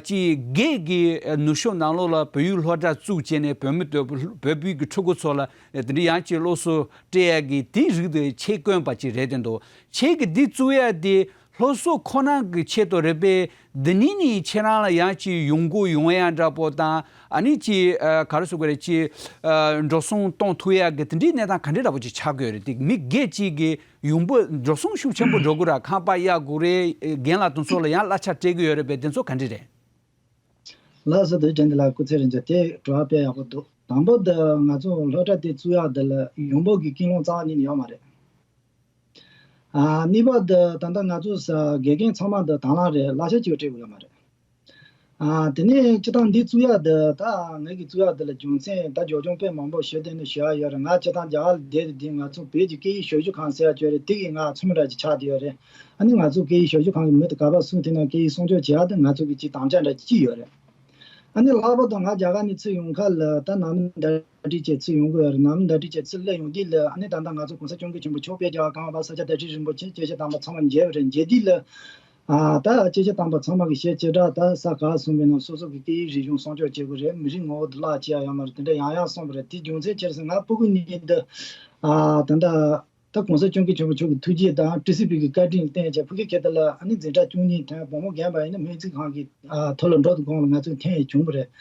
ཅིག་སྒེར་གྱི་ནུབ་ཕྱོགས་ནང་ལོགས་ལ་བོད་ཡིག་སློབ་གྲྭ་བཙུགས་བྱས་ནས་བོད་མི་བོད་པའི་གི་ཕྲུ་གུ་ཚོ་ལ་དེ་འདྲ་ཡང་ཅིག་སློབ་གསོ་སྤྲད་ཡ་གི་དེ་རིགས་དེ་ཁྱེད་དཀོན་པ་ཅིག་རེད་དེ་འདུག་ཁྱེད་ཀྱི་འདི་བཙུགས་ཡ་དེ་སློབ་གསོ་ཁོ་ན་གི་ཆེད་དུ་རེད་པས། འདི་ནས་ནི་ཁྱེད་རང་ལ་ཡང་ཅིག་ཡོང་སྒོ་ཡོང་ཡ་འདྲ་པོ་དང་ཨ་ནི་ཅིག་ཨ་ག་རེ་ཟེར་དགོས་རེད། ཅིག་ཨ་འགྲོ་སོང་གཏོང་ཐུབ་ཡ་གི་དེ་འདྲའི་གནས་སྟངས་ག་འདྲ་འདྲ་པོ་ཅིག་ཆགས་ཀྱི་ཡོད་རེད། དེ་མི་སྒེར་གཅིག་གི་ཡོང་འབབ་འགྲོ་སོང་ཤུགས་ཆེན་པོ་འགྲོ་གི་ར། ཁང་པ་གཡར་དགོས་རེད། རྒན་ལགས་དེ་ཚོ་ལ་ཡང་གླ་ཆ་སྤྲད་ཀྱི་ཡོད་རེད་པས། དེ་ཚོ་ག་འདྲ་རེད། ལགས་སོ། དེ་དྲན་དེ་ལ་སྐུ་ཚེ་རིང་ཅག་དེ་དྲི་བ་དཔེ་ཡག་པོ་འདུག་དང་པོ་འདི་ང་ཚོ་སློབ་གྲྭ་དེ་བཙུགས་ཡག་འདི་ལ་ཡོང་འབབ་ཀྱི་ཀུན་སློང་རྩ་བ་ཉིད་ནས་ཡོད་མ་རེད། ཨ་གཉིས་པ་འདི་ད་ལྟ་ང་ཚོ་ས་དགེ་རྒན་ཚང་མ་འདི་དང་བླངས་རེད། གླ་ཆ་གཅིག་སྤྲད་དགོས་ཡོད་མ་རེད། ཨ་དེ་ནས་སྤྱིར་བཏང་འདི་བཙུགས་ཡག་འདི་ད་ངེད་ཀྱི་བཙུགས་ཡག་འདི་ལ་རྒྱུ་མཚན་ད་རྒྱབ་ལྗོངས་དཔེ་མང་པོ་ཞུ་བསྡད་ནས་ཞུ་ཡག་ཡོད་རེད། ང་སྤྱིར་བཏང་རྒྱ་གར་ལ་བསྡད་དུས་ང་ཚོ་བོད་ཀྱི་སྐད་ཡིག་ཞབས་ཞུ་ཁང་ཟེར་ཡག་ཅིག་ཡོད་རེད། དེ་གི་ང་ཚོ་མི་འདྲ་ཅིག་ཆགས་བསྡད་ཡོད་རེད། ཨ་ནི་ང་ཚོ་སྐད་ཡིག་ཞབས་ཞུ་ཁང་གི་མི་དེ་ག་པར་སོང་དེ་ན་སྐད་ཡིག་སྲུང་སྐྱོབ་བྱེད་ཡག་དེ་ང་ཚོ་གི་ཅིག་དམ་བཅའ་འདྲ་ཅིག་ཡོད་རེད། ཨ་ནི་ལྷག་པར་དུ་ང་རྒྱ་གར་ནས་ཚུར་ཡོང་ཁ་ལ་ད་ནང་མི་ཟླ་སྒྲིལ་བྱས་ཚུར་ཡོང་གི་ཡོད་རེད། ནང་མི་ཟླ་སྒྲིལ་བྱས་ཚུར་སླེབས་ཡོང་དུས་ལ་ཨ་ནི་ད་ལྟ་ང་ཚོ་གོང་ས་སྐྱབས་མགོན་ཆེན་པོ་མཆོག་དཔལ་རྒྱལ་བ་ཀརྨ་པ་ས་སྐྱ་བདེ་ཆེན་རིན་པོ་ཆེ་སྐྱེས་ཆེན་དམ་པ་ཚང་མ་མཇལ་བ་རེད། མཇལ་དུས་ལ་ཨ་ད་སྐྱེས་ཆེན་དམ་པ་ཚང་མ་གི་ཞལ་ལྕེ་བྲག་ད་ས་ག་གསུངས་པའི་ནང་སོ་སོ་གི་སྐད་ཡིག་རིག་གཞུང་སྲུང་སྐྱོབ་བྱེད་དགོས་རེད། མི་རིགས་ངོ་བོ་བདེ་བླག་བྱེད་ཡ་ཡོད་མ་རེད། དེ་འདྲ་ཡང་ཡང་གསུངས་པ་རེད། དེ་རྒྱུ་མཚན་ཅི་རེད་ཟེར་ན་ཕྲུ་གུ་གཉིས་འདི་ཨ་ད་ལྟ་ད་གོང་ས་སྐྱབས་མགོན་ཆེན་པོ་མཆོག་གི་ཐུགས་རྗེ་དང་ཊི་སི་པི་གི་བཀའ་དྲིན་ལ་བརྟེན་བྱས་ཕ་གི་ཁྱེད་དེ་ལ་ཨ་ནི་འཛིན་གྲྭ་བཅུ་གཉིས་ཐོན། བུ་མོ་རྒན་པ་ཡིན་ན་སྨན་རྩིས་ཁང་གི་ཨ་མཐོ་སློབ་འགྲོ་དུ་གོང་ལ་ང་ཚོས་ཐོན་ཡས་བྱུང་བ་རེད།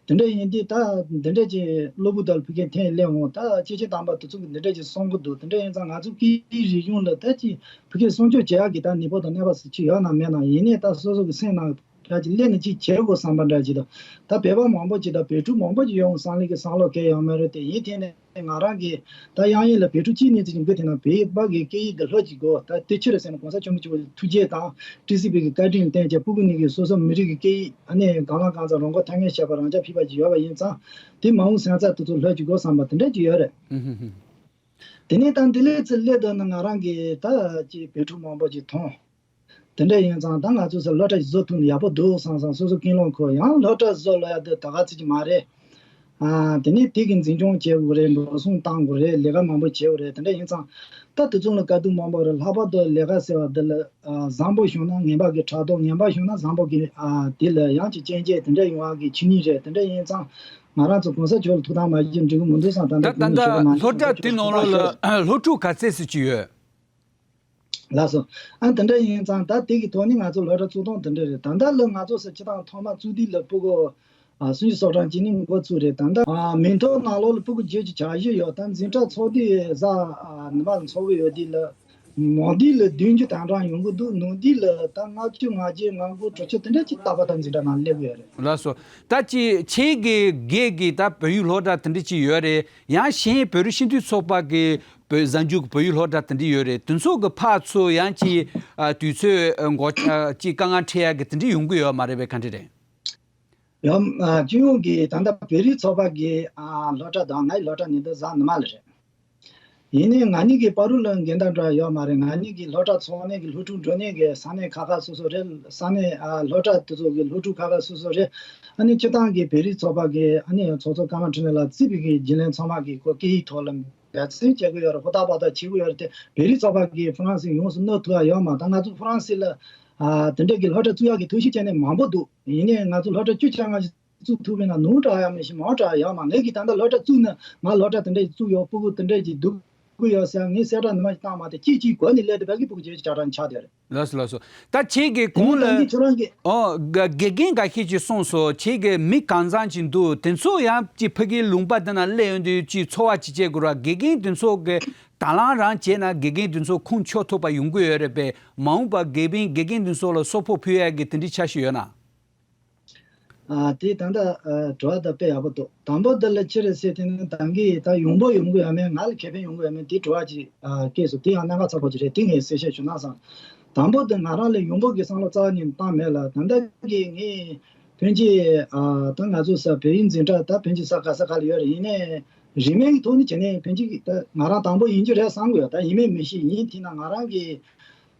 དེ་འདྲ་ཡིན་དུས་ད་འདི་འདྲ་ཅིག་གློ་བུར་དུ་ཕ་གིར་ཐོན་སླེབས་འོང་། ད་སྐྱེས་ཆེན་དམ་པ་དེ་ཚོ་གི་འདི་འདྲ་ཅིག་གསུང་གི་འདུག་དེ་འདྲ་ཡིན་ཙང་ང་ཚོ་སྐད་ཡིག་རིག་གཞུང་ལ་ད་ཅིག་ཕ་གིར་སྲུང་སྐྱོབ་བྱེད་ཡག་གི་ད་ནུས་པ་དང་གནས་པ་སུ་ཅིག་ཡོད་ན་མེད་ན་ཡིན་ནའི་ད་སོ་སོ་གི་སེམས་ནང་འདྲ་ཅིག་སླེབས་ནས་ཅིག་བྱེད་དགོས་བསམ་པ་འདྲ་ཅིག་དང་། ད་བོད་པ་མང་པོ་ཅིག་དང་བོད་ཕྲུག་མང་པོ་ཅིག་ཡོང་བསམ་ལེ་གི་བསམ་བློ་གང་ཡང་ཡོད་མ་རེད་དེ། ཡིན་དེ་ནས་ང་རང་གིས་ད་དབྱངས་ཡིག་ལ་བོད་ཕྲུག་གཅིག་གཉིས་ཙམ་ཅིག་འབུལ་ཐུབ་ན་བོད་པ་གི་སྐད་ཡིག་འདི་ལྷོད་ཅིག་དགོས། ད་དེ་ཕྱིར་ཟེར་ན་གོང་ས་སྐྱབས་མགོན་ཆེན་པོ་ཐུགས་རྗེ་དང་ཊི་སི་པི་གི་བཀའ་དྲིན་ལ་བརྟེན་བྱས་ཕྲུ་གུ་གཉིས་ཀྱིས་སོ་སོ་མི་རིགས་ཀྱི་སྐད་ཡིག་ཨ་ནི་གང་ལ་གང་འཚམ་རང་མགོ་ཐོན་མཁན་བྱས་པ་རང་ཅག་ཕལ་པ་ཅིག་ཡོད་པ་ཡིན་ཙང་དེ་མ་འོངས་སོན་རྩ་དེ་ཚོ་ལྷོད་ཅིག་དགོས་བསམ་པ་དེ་འདྲ་ཅིག་ཡོད་རེད། དེ་ནས་ད་འདི་ལས་ཚུར་སླེབས་འདུག་ན་ང་རང་གིས་ད་ཅིག་བོད་ཕྲུག་མང་པོ་ཅིག་མཐོང་། དེ་འདྲ་ཡིན་ཙང་ད་ང་ཚོ་ཚོ་སློབ་གྲྭ་ཞིག་བཟོ་ཐུབ་ན་ཡག་པོ་འདུག་བསམ་བསམ་སོ་སོ་ཀུན་སློང་འཁོར། ཡང་སློབ་གྲྭ་བཟོ་ལ་ཡ་དེ་ད་ག་ཚོད་ཅིག་མ་རེད། ཨ་དེ་ནས་དེ་གི་འཛིན་སྐྱོང་བྱེད་དགོས་རེད། འགྲོ་སོང་གཏང་དགོས་རེད། ལས་ཀ་མང་པོ་བྱེད་དགོས་རེད། དེ་འདྲ་ཡིན་ཙང་ད་དེ་ཚོ་ལ་དཀའ་སྡུག་མང་པོ་རེད། ལྷག་པར་དུ་ལས་ཀ་ཟེར་བ་འདི་ལ་ཨ་བཟང་པོ་བྱུང་ན་ངན་པ་གི་ཕྲག་དོག་ངན་པ་བྱུང་ན་བཟང་པོ་གི་ཨ་དེ་ལ་ཡང་ཅིག་སྐྱོན་བརྗོད་དེ་འདྲ་ཡོང་བ་གི་ཆོས་ཉིད་རེད། དེ་འདྲ་ཡིན་ཙང་ང་རང་ཚོ་གོང་ས་མཆོག་ལ་ཐུགས་དམ་མ་བཞེས་འགྲིག་གི་མི་འདུག་བསམ། ད་ད་ལྟ་ད་གོང་ས་ལྟ་མཆོག་ལ་སློབ་གྲྭ་དེ་ནང་ལོགས་ལ་སློབ་ཕྲུག་ག་ཚད་ཙམ་ཅིག་ཡོད། ལགས་སོ། ཨ་དེ་འདྲ་ཡིན་ཙང་ད་དེ་གི་ཐོག་ནས་ང་ཚོ་སློབ་གྲྭ་བཙུགས་སྟངས་དེ་འདྲ་རེད། ད་ལྟ་ལ་ང་ཚོ་ས་སྤྱི་བཏང་ཐོག་མ་བཙུགས་དུས་ལ་ཕྲུ་གུ་ཨ་སུམ་ཅུ་སོ་གྲངས་ཅིག་ནས་འགོ་བཙུགས་རེད། ད་ལྟ་ཨ་མིང་ཐོ་ནང་ལོགས་ལ་ཕྲུ་གུ་བརྒྱད་ཅུ་གྱ་བཞི་ཡོད། ད་འཛིན་གྲྭ་ཚོགས་དུས་གཟའ་ཨ་ཉི་མ་ལ་ཚོགས་ཀྱི་ཡོད་དུས་ལ་མང་དུས་ལ་བདུན་ཅུ་དོན་གྲངས་ཡོང་གི་འདུག་ནུབ་དུས་ལ་ད་ལྔ་བཅུ་ང་བརྒྱད་ང་དགུ་དྲུག་ཅུ་དེ་འདྲ་ཅིག་རྟག་པར་ད་འཛིན་གྲྭ་ནང་སླེབས་ཀྱི་ཡོད་རེད། ལགས་སོ། ད་ཅི་ཁྱེད་ཀྱི་སྒེར་གྱི་ད་བོད་ཡིག་སློབ་གྲྭ་དེ་འདྲ་ཅིག་ཡོད་རེད། ཡང་གཞན་བོད་རིགས་སྤྱི་མཐུན་ཚོགས་པ་གི་བོད་གཟའ་མཇུག་བོད་ཡིག་སློབ་གྲྭ་དེ་འདྲ་ཡོད་རེད། དེ་ཚོ་གི་ཕར་ཚུར་ཡང་ཅིག་ཨ་དུས་ཚོད་ཨ་འགོ་ཨ་ཅིག་དཀའ་ངལ་འཕྲད་ཡ་གི་དེ་འདྲ་ཡོང་གི་ཡོད་མ་རེད་པས། ག་འདྲ་རེད། ཡང་ཨ་སྤྱི་ཡོངས་ཀྱི་ད་ལྟ་བོད་རིགས་ཚོགས་པ་གི་ཨ་སློབ་གྲྭ་དང་ངའི་སློབ་གྲྭ་གཉིས་དེ་གཟའ་ཉི་མ་ལ་རེད། ཡིན་ནའི་ང་གཉིས་ཀྱི་བར་དུ་ལ་འགལ་ཟླ་འདྲ་ཡོད་མ་རེད། ང་གཉིས་ཀྱི་སློབ་གྲྭ་ཚོགས་གནས་ཀྱི་སློབ་ཕྲུག་འགྲོ་གནས་ཀྱི་ས་གནས་ཁག་ཁག་སོ་སོ་རེད། ས་གནས་ཨ་སློབ་གྲྭ་དེ་ཚོ་གི་སློབ་ཕྲུག་ཁག་ཁག་སོ་སོ་རེད། ཨ་ནི་སྤྱི་བཏང་གི་བོད་རིགས་ཚོགས་པ་གི་ཨ་ནི་ཚོགས་གཙོ་ཀརྨ་འཕྲིན་ལས་ལགས་རྩིས་པའི་གི་རྒྱུན་ལས་ཚང་མ་གི་ཁོ་སྐད་ཡིག་ཐོག་ལ་འབད་བརྩོན་བྱེད་ཀྱི་ཡོད་རེད། ཧུར་ཐག་འབད་ཐག་བྱེད་ཀྱི་ཡོད་རེད་དེ། བོད་རིགས་ཚོགས་པ་གི་ཧྥ་རན་སི་ཡོངས་སུ་གནོན་ཐུབ་ཡ་ཡོད་མ་རེད། ད་ང་ཚོ་ཧྥ་རན་སི་ལ་ ཨ་དེ་འདྲས་ཀྱི་སློབ་གྲྭ་བཙུགས་ཡག་གི་ཐབས་ཤེས་བྱས་ནས་མང་པོ་འདུག། ཡིན་ནའི་ང་ཚོ་སློབ་གྲྭ་བཅུ་ཆ་ལྔ་ཞིག་བཙུགས་ཐུབ་པས་ན་ནོར་དྲག་ཡག་མེད་ཤིང་མང་དྲག་ཡག་མ། ངས་ཀྱིས་ད་ལྟ་སློབ་གྲྭ་བཙུགས་ན་ང་སློབ་གྲྭ་དེ་འདྲས་བཙུགས་ཡོད། སྤུ་གུ་དེ་འདྲས་ཀྱི་སྡུག་གི་ཡོད་ཟེར་ངས་གསལ་བསྒྲགས་ནི་མ་ཞིག་བཏང་མ་དེ་གཅིག་གཅིག་གོ་ནས་སླེབས་དེ་བས་ཀྱི་སྤུ་གུ་བྱས་ཀྱི་ཆ་གྲངས་ཆགས་དེ་རེད། ལགས་སོ་ལགས་སོ། ད་ཁྱེད་ཀྱིས་དེ་གོང་ནས་ལ་ད་ནི་ཁྱོད་རང་གིས། ཨོ་དགེ་དགེ་རྒན་འགའ་ཤས་ཀྱིས་གསུངས་སོ། ཁྱེད་ཀྱིས་མི་གང་ཚང་ཅིག་འདུག། དེ་ཚོ་ཡང་ཅིག་ཕ་གིའི་ལུང་པ་དེ་ན་སླེབས་ཡོང་དུས་ཅིག་འཚོ་བ་ཅིག་བྱེད་དགོས་ར། དགེ་རྒན་དེ་ཚོ་གི་དང་བླངས་རང་བྱས་ན་དགེ་རྒན་དེ་ཚོ་ཁུངས་འཁྱོལ་ཐུབ་པ་ཡོང་གི་ཡོད་རེད་པས། མ་འོངས་པ་དགེ་རྒན་དགེ་རྒན་དེ་ཚོ་ལ་གསོལ་ཕོགས་ཕུལ་ཡག་གི་དེ་འདྲའི་འཆར་གཞི་ཡོད་ན། ཨ་དེ་ད་ལྟ་ཨ་དྲི་བ་ད་དཔེ་ཡག་པོ་འདུག། དང་པོ་འདི་ལ་ཅི་རེད་ཟེར་དེ་ནི་ད་གིན་ད་ཡོང་འབབ་ཡོང་གི་ཡོད་མེད། ང་ལ་ཁེ་ཕན་ཡོང་གི་ཡོད་མེད་དེ་དྲི་བ་ཅིག་ཨ་སྐྱེས་སོང་། དེ་ཡང་གནད་འགག་ཚ་པོ་ཅིག་རེད། དེ་ངས་གསལ་བཤད་ཞུ་ན་བསམ། དང་པོ་འདི་ང་རང་ལ་ཡོང་འབབ་ཀྱི་བསམ་བློ་རྩ་བ་ནས་བཏང་མེད་ལ། ད་ལྟ་གི་ངས་ཕན་ཆད་ཨ་ད་ང་ཚོ་ས་བོད་ཡིག་འཛིན་གྲྭ་ད་ཕན་ཆད་ས་ག་ས་ག་ལ་ཡོད་རེད། ཡིན་ནའི་རིན་མེད་ཀྱི་ཐོག་ནས་བྱས་ནས་ཕན་ཆད་ཀྱི་ད་ང་རང་དང་པོ་ཡིན་རྒྱུ་རེད་བསམ་གི་ཡོད། ད་ཡིན་མིན་མི་ཤེས། ཡིན་དེ་ན་ང་རང་གི་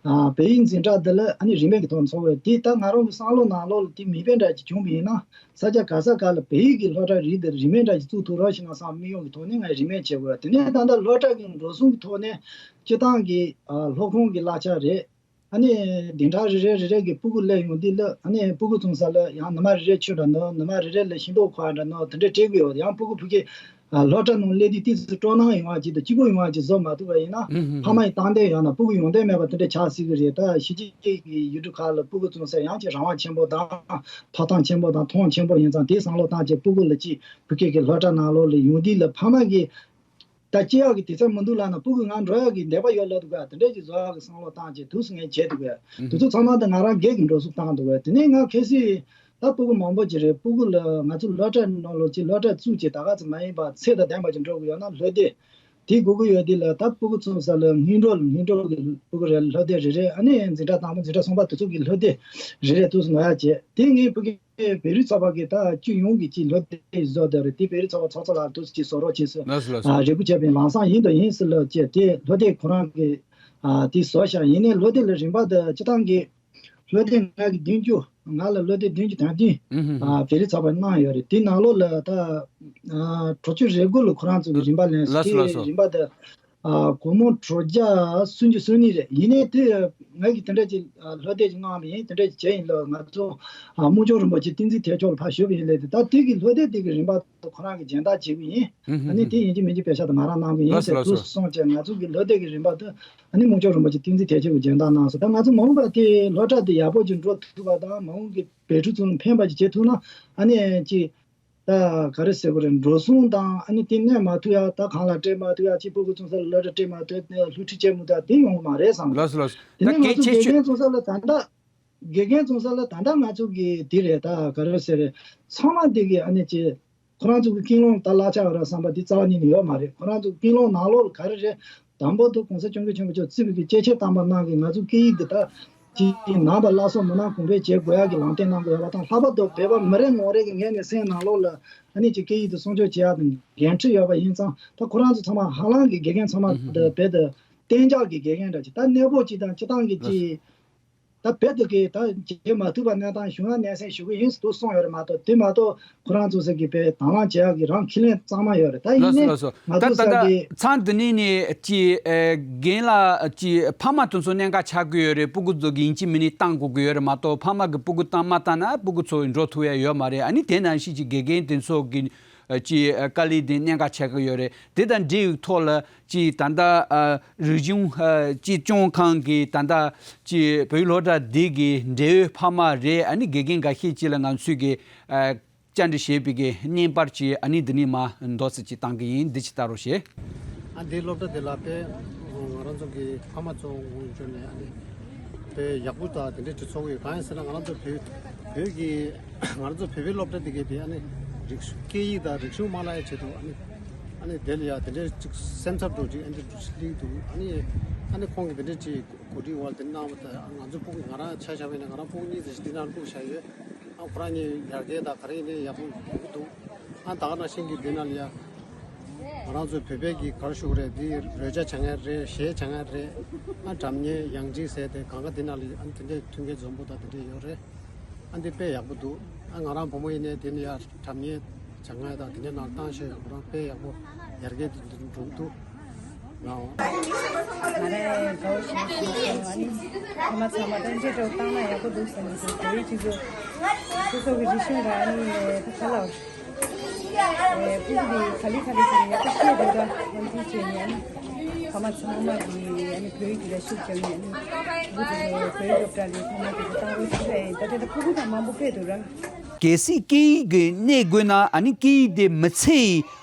ཨ་བོད་ཡིག་འཛིན་གྲྭ་འདི་ལ་ཨ་ནི་རིན་མེད་ཀྱི་ཐོག་འཚོགས་པའི་དེ་ད་ང་རང་གི་བསམ་བློ་ནང་ལོགས་ལ་དེ་མིག་དཔེ་འདྲ་ཅིག་བྱུང་བ་ཡིན་ན། ས་ཆ་ག་ས་ག་ལ་བོད་ཡིག་གི་སློབ་གྲྭ་རིགས་འདི་རིན་མེད་འདྲ་ཅིག་བཙུགས་ཐུབ་རོགས་ཞེས་ན་བསམ་དམིགས་ཡུལ་གྱི་ཐོག་ནས་ངས་རིན་མེད་བྱེད་དགོས། དེ་ནས་ད་ལྟ་སློབ་གྲྭ་གི་འགྲོ་སོང་གི་ཐོག་ནས་སྤྱི་བཏང་གི་ཨ་སློབ་ཁང་གི་གླ་ཆ་རེད། ཨ་ནི་བདུན་ཕྲག་རེ་རེ་རེ་རེ་གི་སྤུ་གུ་སླེབས་ཡོང་དུས་ལ་ཨ་ནི་སྤུ་གུ་བཙོང་ས་ལ་ཡང་ཉི་མ་རེ་རེ་ཆུ་འདྲ་འདུག། ཉི་མ་རེ་རེ་ལ་ཤིང་ཏོག་ཁོག་འདྲ་འདུག། དེ་འདྲ་སྤྲད་གི་ཡོད། ཡང་སྤུ་གུ་ཕ་གི་ཨ་སློབ་གྲྭ་ནང་སླེབས་དུས་ཏོག་ཙམ་སྤྲོ་སྣང་ཡོང་བ་ཅིག་དང་སྐྱིད་པོ་ཡོང་བ་ཅིག་བཟོ་མ་ཐུབ་པ་ཡིན་ན། ཨུ་ཧུ་ཧུ། ཕ་མ་ཡི་སྟངས་འདི་ཡང་ན་སྤུ་གུ་ཡོང་དོན་མེད་པ་དེ་འདྲ་ཆགས་སྲིད་གི་རེད། ད་ཕྱི་རྒྱལ་གི་ཡུལ་གྲུ་ཁག་ལ་སྤུ་གུ་བཙོང་ས་ཡང་ཅིག་རང་དབང་ཆེན་པོ་དང་ཐོབ་ཐང་ཆེན་པོ་དང་མཐོང་ཆེན་པོ་ཡིན་ཙང་དེ་བསམ་བློ་བཏང་བྱས་སྤུ་གུ་ལ་ཅིག་ཕ་གི་གི་སློབ་གྲྭ་ནང་ལོགས་ལ་ཡོང་དུས་ལ་ཕ་མ་གི་ད་སྐྱེ་ཡག་གི་དུས་ཚོད་མི་འདུག་ལབ་ན་སྤུ་གུ་ང་འགྲོ་ཡག་གི་འདོད་པ་ཡོད་ལབ་འདུག་ག། དེ་འདྲས་ཀྱི་བཟོ་ཡག་གི་བསམ་བློ་བཏང་བྱས་དུས་སུ་ངས་བྱས་འདུག་ག། དེ་ཚོ་ཚང་མ་ད་ང་རང་སྒེར་གྱི་འགྲོ་སོང་བཏང་འདུག་ག། དེ་ནས་ང་གལ་སྲིད་ད་སྤུ་གུ་མང་པོ་ཅིག་རེད། སྤུ་གུ་ལ་ང་ཚོ་སློབ་གྲྭ་ནང་ལོགས་ཅིག་སློབ་གྲྭ་བཙུགས་བྱས་ད་ག་ཚོད་མ་ཡིན་པ་ཚད་དང་ལྡན་པ་ཅིག་འགྲོ་དགོས་ཡོད་ན་སློབ་དེབ་དེ་དགོས་ཀྱི་ཡོད། དེ་ལ་ད་སྤུ་གུ་བཙུན་ས་ལ་སྔོན་འགྲོ་ལ་སྔོན་འགྲོ་གི་སྤུ་གུ་རེད། སློབ་དེབ་རེ་རེ། ཨ་ནི་འཛིན་གྲྭ་དང་པོ་འཛིན་གྲྭ་གསུམ་པ་དེ་ཚོ་གི་སློབ་དེབ་རེ་རེ་དུས་སུ་ནོར་ཡག་བྱས། དེ་ངས་ཕ་གི་བོད་རིགས་ཚོགས་པ་གི་ད་སྤྱི་ཡོངས་ཀྱི་ཅིག་སློབ་དེབ་བཟོ་བསྡད་རེད། དེ་བོད་རིགས་ཚོགས་པ་ཚོགས་གཙོ་ལགས་དུས་སུ་ཅིག་བཟོ་རོགས་བྱས་སོང་། ལགས་སོ་ལགས་སོ། ཨ་རེ་སྐུལ་བྱས་པའི་ལམ་སང་ཡིན་དང་ཡིན་ཟེར་ལབ་བྱས་དེ་སློབ་དེབ་ཁོ་རང་གི་ཨ་དེ་བཟོ་བཞག། ཡིན་ནའི་སློབ་དེབ་ལ་རིན་པ་དེ་སྤྱི་བཏང་གི་སློབ་དེབ་ང་གི་བདུན་ཅུ། ང་ལ་སློབ་དེབ་བདུན་ཅུ་དོན་བདུན་ཨུ་ཧུ་ཧུ། ཨ་བོད་རིགས་ཚོགས་པ་གནང་ཡོད་རེད། དེ་ནང་ལོགས་ལ་ད་ཨ་དྲུག་ཅུ་རེ་དགུ་ལ་ཁོ་རང་ཚོ་གི་རིན་པ་ལེན་སོང་། ལགས་སོ་ལགས་དེ་སོ། རིན་པ་དེ་ཨ་སྒོར་མོ་དྲུག་བརྒྱ་སུམ་ཅུ་སོ་གཉིས་རེད། ཡིན་ནའི་དེ་ང་གིས་དེ་འདྲ་ཅིག་ཨ་སློབ་དེབ་ཅིག་མངགས་པ་ཡིན། དེ་འདྲ་ཅིག་བྱས་ཡིན་ལབ། ང་ཚོ་ཨ་དམུ་མཆོག་རིན་པོ་ཆེ་བསྟན་འཛིན་ཐེག་མཆོག་ལ་ཕར་ཞུས་པ་ཡིན་ལབ་དེ། ད་དེ་གི་སློབ་དེབ་དེ་གི་རིན་པ་དེ་ཁོ་རང་གིས་སྦྱིན་བདག་བྱེད་ཀྱི་ཡིན། ཨ་ནི་དེ་ཡིན་གཅིག་མིན་གཅིག་པེ་ཤག་དེ་ང་རང་གནང་གི་ཡིན་ཟེར་དུས་སོང་བྱས་ང་ཚོ་གི་སློབ་དེབ་ཀྱི་རིན་པ་དེ་ཨ་ནི་དམུ་མཆོག་རིན་པོ་ཆེ་བསྟན་འཛིན་ཐེག་མཆོག་གིས་སྦྱིན་བདག་གནང་སོང་། ད་ང་ཚོ་མ་འོངས་པ་དེ་སློབ་གྲྭ་དེ་ཡག་པོ་ཅིག་འགྲོ་ཐུབ་པ་དང་མ་འོངས་ཀྱི་བོད་ཕྲུག་ཚོ་ལ་ཕན་པ་ཅིག་བྱེད་ཐུབ་ན་ཨ་ནི་ཅིག་ད་ག་རེ་ཟེར་དགོས་རེད། འགྲོ་སོང་དང་ཨ་ནི་དེ་གནས་མ་ཐུབ་ཡ། ད་གང་ལ་སྤྲད་མ་ཐུབ་ཡ། ཅིག་སྤུ་གུ་བཙུན་ས་ལ་སློབ་གྲྭ་སྤྲད་མ་ཐུབ། སློབ་ཁྲིད་བྱེད་མི་ཐུབ་ཡ་དེ་ཡོང་གི་མ་རེད་བསམ། ལགས་སོ་ལགས་སོ། དེ་ད་ནས་ང་གལ་ཚོ་ཆེ་དགེ་ཤོས། རྒན་བཙུན་ས་ལ་ད་ལྟ་དགེ་རྒན་བཙུན་ས་ལ་ད་ལྟ་ང་ཚོ་གི་དེ་རེད། ད་ག་རེ་ཟེར་རེད། ཚང་མ་དེ་གི་ཨ་ནི་ཅིག་ཁོ་རང་ཚོ་གི་ཀུན་སློང་ད་གླ་ཆ་ཡོད་ར་བསམ་པ་དེ་རྩ་བ་ཉིད་ནས་ཡོད་མ་རེད། ཁོ་རང་ཚོ་ཀུན་སློང་ནང་ལོགས་ལ་ག་རེ་རེད། དང་པོ་དུ་གོང་ས་སྐྱབས་མགོན་ཆེན་པོ་མཆོག་བརྩི་བའི་གི་སྐྱེས་ཆེན་དམ་པ་རྣམས་ཀྱིས་ང་ཚོ་སྐད་ཡིག་འདི་དག་ཅིག་ནང་པ་བླ་སྲོག་མི་ནང་གོང་འཕེལ་བྱེད་དགོས་ཡག་གི་ལམ་སྟོན་གནང་དགོས་ཡ་བ་དང་། ལྷག་པར་དུ་བོད་པ་མི་རེ་ངོ་རེ་གི་ངོས་ནས་སེམས་ནང་ལོགས་ལ་ཨ་ནི་ཅིག་སྐད་ཡིག་འདི་སྲུང་སྐྱོབ་བྱེད་ཡག་དང་འགན་འཁྲི་ཡོད་པ་ཡིན་ཙང་། ད་ཁོ་རང་ཚོ་ཚང་མ་ཧ་ལམ་གི་དགེ་རྒན་ཚང་མ་འདི་བོད་དུ་གཏན་འཇགས་ཀྱི་དགེ་རྒན་འདྲ་ཅིག་ད་གནས་སྤོ་ཅིག་དང་སྤྱི་བཏང་གི་ཅིག་ད་བོད་དུ་གི་ད་བྱེད་མ་ཐུབ་པ་གནས་སྟངས་བྱུང་ན་སྙན་སེང་ཞུ་གི་ཡིན་ཟེར་དུ་གསུངས་ཡོད་རེད་མ་གཏོགས། དེ་མ་གཏོགས་ཁོ་རང་ཚོ་ཟེར་གི་དཔེ་དང་བླངས་བྱེད་ཡག་གི་རང་ཁས་ལེན་གཙང་མ་ཡོད་རེད། ད་ཡིན་ལགས་སོ་ནའི་ལགས་སོ། ང་ད་ཚོ་ད་ས་ལྟ་གི་ཚང་འདི་ནས་ནི་ཅི་ཨེ་རྒན་ལགས་ཅི་ཕ་མ་དེ་ཚོ་གནད་འགག་ཆགས་ཀྱི་ཡོད་རེད། སྤུ་གུ་ཚོ་གི་ཡིན་གཅིག་མིན་གཅིག་བཏང་དགོས་ཀྱི་ཡོད་རེད་མ་གཏོགས། ཕ་མ་གི་སྤུ་གུ་བཏང་མ་བཏང་ན་སྤུ་གུ་ཚོ་འགྲོ་ཐུབ་ཡ་ཡོད་མ་རེད། ཨ་ནི་དེ་ནང་བཞིན་གྱི་དགེ་རྒན་དེ་ཚོ་གི་ཨ་ཅི་ཨ་དཀའ་ལས་དེ་གནད་འགག་ཆགས་ཀྱི་ཡོད་རེད། དེ་དང་འབྲེལ་ཡོད་ཐོག་ལ་ཅི་ད་ལྟ་ཨ་རིག་གཞུང་ཨ་ཅི་སྐྱོང་ཁང་གི་ད་ལྟ་ཅི་བོད་ཡིག་སློབ་གྲྭ་འདི་གི་འབྲེལ་ཡོད་ཕ་མ་རེད། ཨ་ནི་དགེ་རྒན་འགའ་ཤས་ཅིག་ལ་ང་ཚོས་ཀྱི་ཨ་བཅར་འདྲི་བྱས་པའི་གི་བརྙན་པར་ཅིག་ཨ་ནི་འདི་ནས་མར་འདོགས་སེ་ཅིག་བཏང་གི་ཡིན། འདི་ཅིག་ལྟ་རོགས་བྱེད། ཨ་འདི་སློབ་གྲྭ་འདི་ལ་དཔེ་ང་རང་ཚོ་གི་ཕ་མ་ཚོ་ངོས་བྱོན་ནས་ཨ་ནི་དཔེ་ཡག་པོ་དང་དེ་འདྲས་ཅིག་ཚོར་གི་ཡོད། གང་ཡིན་ཟེར་ན་ང་རང་ཚོ་བོད་བོད་ཀྱི་ང་རང་ཚོ་བོད་པའི་སློབ་གྲྭ་འདི་གའི་དེ་ཨ་ནི་རིག་གཞུང་སྐད་ཡིག་དང་རིག་གཞུང་མ་བརླག་ཡ་ཆེད་དུ་ཨ་ནི་ཨ་ནི་དེ་ལ་ཡ་དེ་འདྲས་ཅིག་སེམས་འཚབ་འགྲོ་ཅིག་ཨ་འདྲས་འགྲོ་སླེབས་འདུག། ཨ་ནི་ཨ་ནི་ཁོང་གིས་དེ་འདྲས་ཅིག་གོ་སྒྲིག་འོག་ལ་དེ་གནང་བ་དང་ང་ཚོ་སྤུ་གུ་ང་རང་ཆ་བཞག་པ་ཡིན་ན་ང་རང་སྤུ་གུ་གཉིས་ཙམ་ཞིག་འདི་ནང་བླུགས་བཞག་ཡོད། ཨ་ཁོ་རང་གཉིས་ཡར་རྒྱས་དང་ག་རེ་ཡིན་ནའི་ཡག་པོ་ཡོང་གི་འདུག། ཨ་ད་ག་ནང་བཞིན་གྱི་འདི་ནང་ལ་ཡ་ང་རང་ཚོའི་བོད་པའི་གི་ག་རེ་ཞུ་དགོས་རེད། འདི་རོལ་ཆ་བྱ་མཁན་རེད། གཞས་བྱ་མཁན་རེད། ཨ་སྒྲ་སྙན་དབྱངས་ཅན་ཟེར་དེ་གང་ག་འདི་ནང་ལ་ཨ་དེ་འདྲའི་མཐུན་རྐྱེན་འཛོམས་པོ་དང་དེ་འདྲ་ཡོད་རེད། ཨ་འདི་དཔེ་ཡག་པོ་འདུག། ཨ་ང་རང་བུ་མོ་ཡིན་ནའི་དེ་ནི་ཡ་སྒྲ་སྙན་བྱ་མཁན་དང་དེ་འདྲའི་ནང་བཏང་ཤེས་ཡོད། ཁོ་རང་དཔེ་ཡག་པོ་ཡར་རྒྱས་དེ་འདྲ་འགྲོ་གི་འདུག། ང་རང་དགའ་བོ་ཞེ་དྲག་ཞིག་ཡོད། ཨ་ནི་ཕ་མ་ཚང་མ་ད་འདྲེ་འདྲ་བོ་བཏང་ན་ཡག་པོ་འདུག་བསམ་གྱི་འདུག་དེའི་ཆེད་དུ་སོ་སོ་གི་རིག་གཞུང་ར་ཨ་ནི་ད་ག་ལ་ཨེ་ཕྲུ་གུ་དེ་ག་ལེ་ག་ལེ་བྱས་ནས་ཡག་པོ་ཤེས་དགོས་ད་ཨ་ནི་བྱས་ནས་ཨ་ནི་ཕ་མ་ཚང་མ་གི་ཨ་ནི་བོད་ཡིག་གི་ར་ཤུགས་བརྒྱབ་ནས་ཨ་ནི་ཕྲུ་གུ་དེ་བོད་ཡིག་སློབ་གྲྭ་ལ་ཚང་མ་གི་བཏང་རོགས་ཞུ་ཡ་ཡིན། ད་དེ་ད་ཕྲུ་གུ་ད་མང་པོ་ཕེབས་འདུག་ར། གལ་སྲིད་སྐད་ཡིག་གི་གནས་དགོས་ན་ཨ་ནི་སྐད་ཡིག་དེ་མི་ཚེ་ཡི་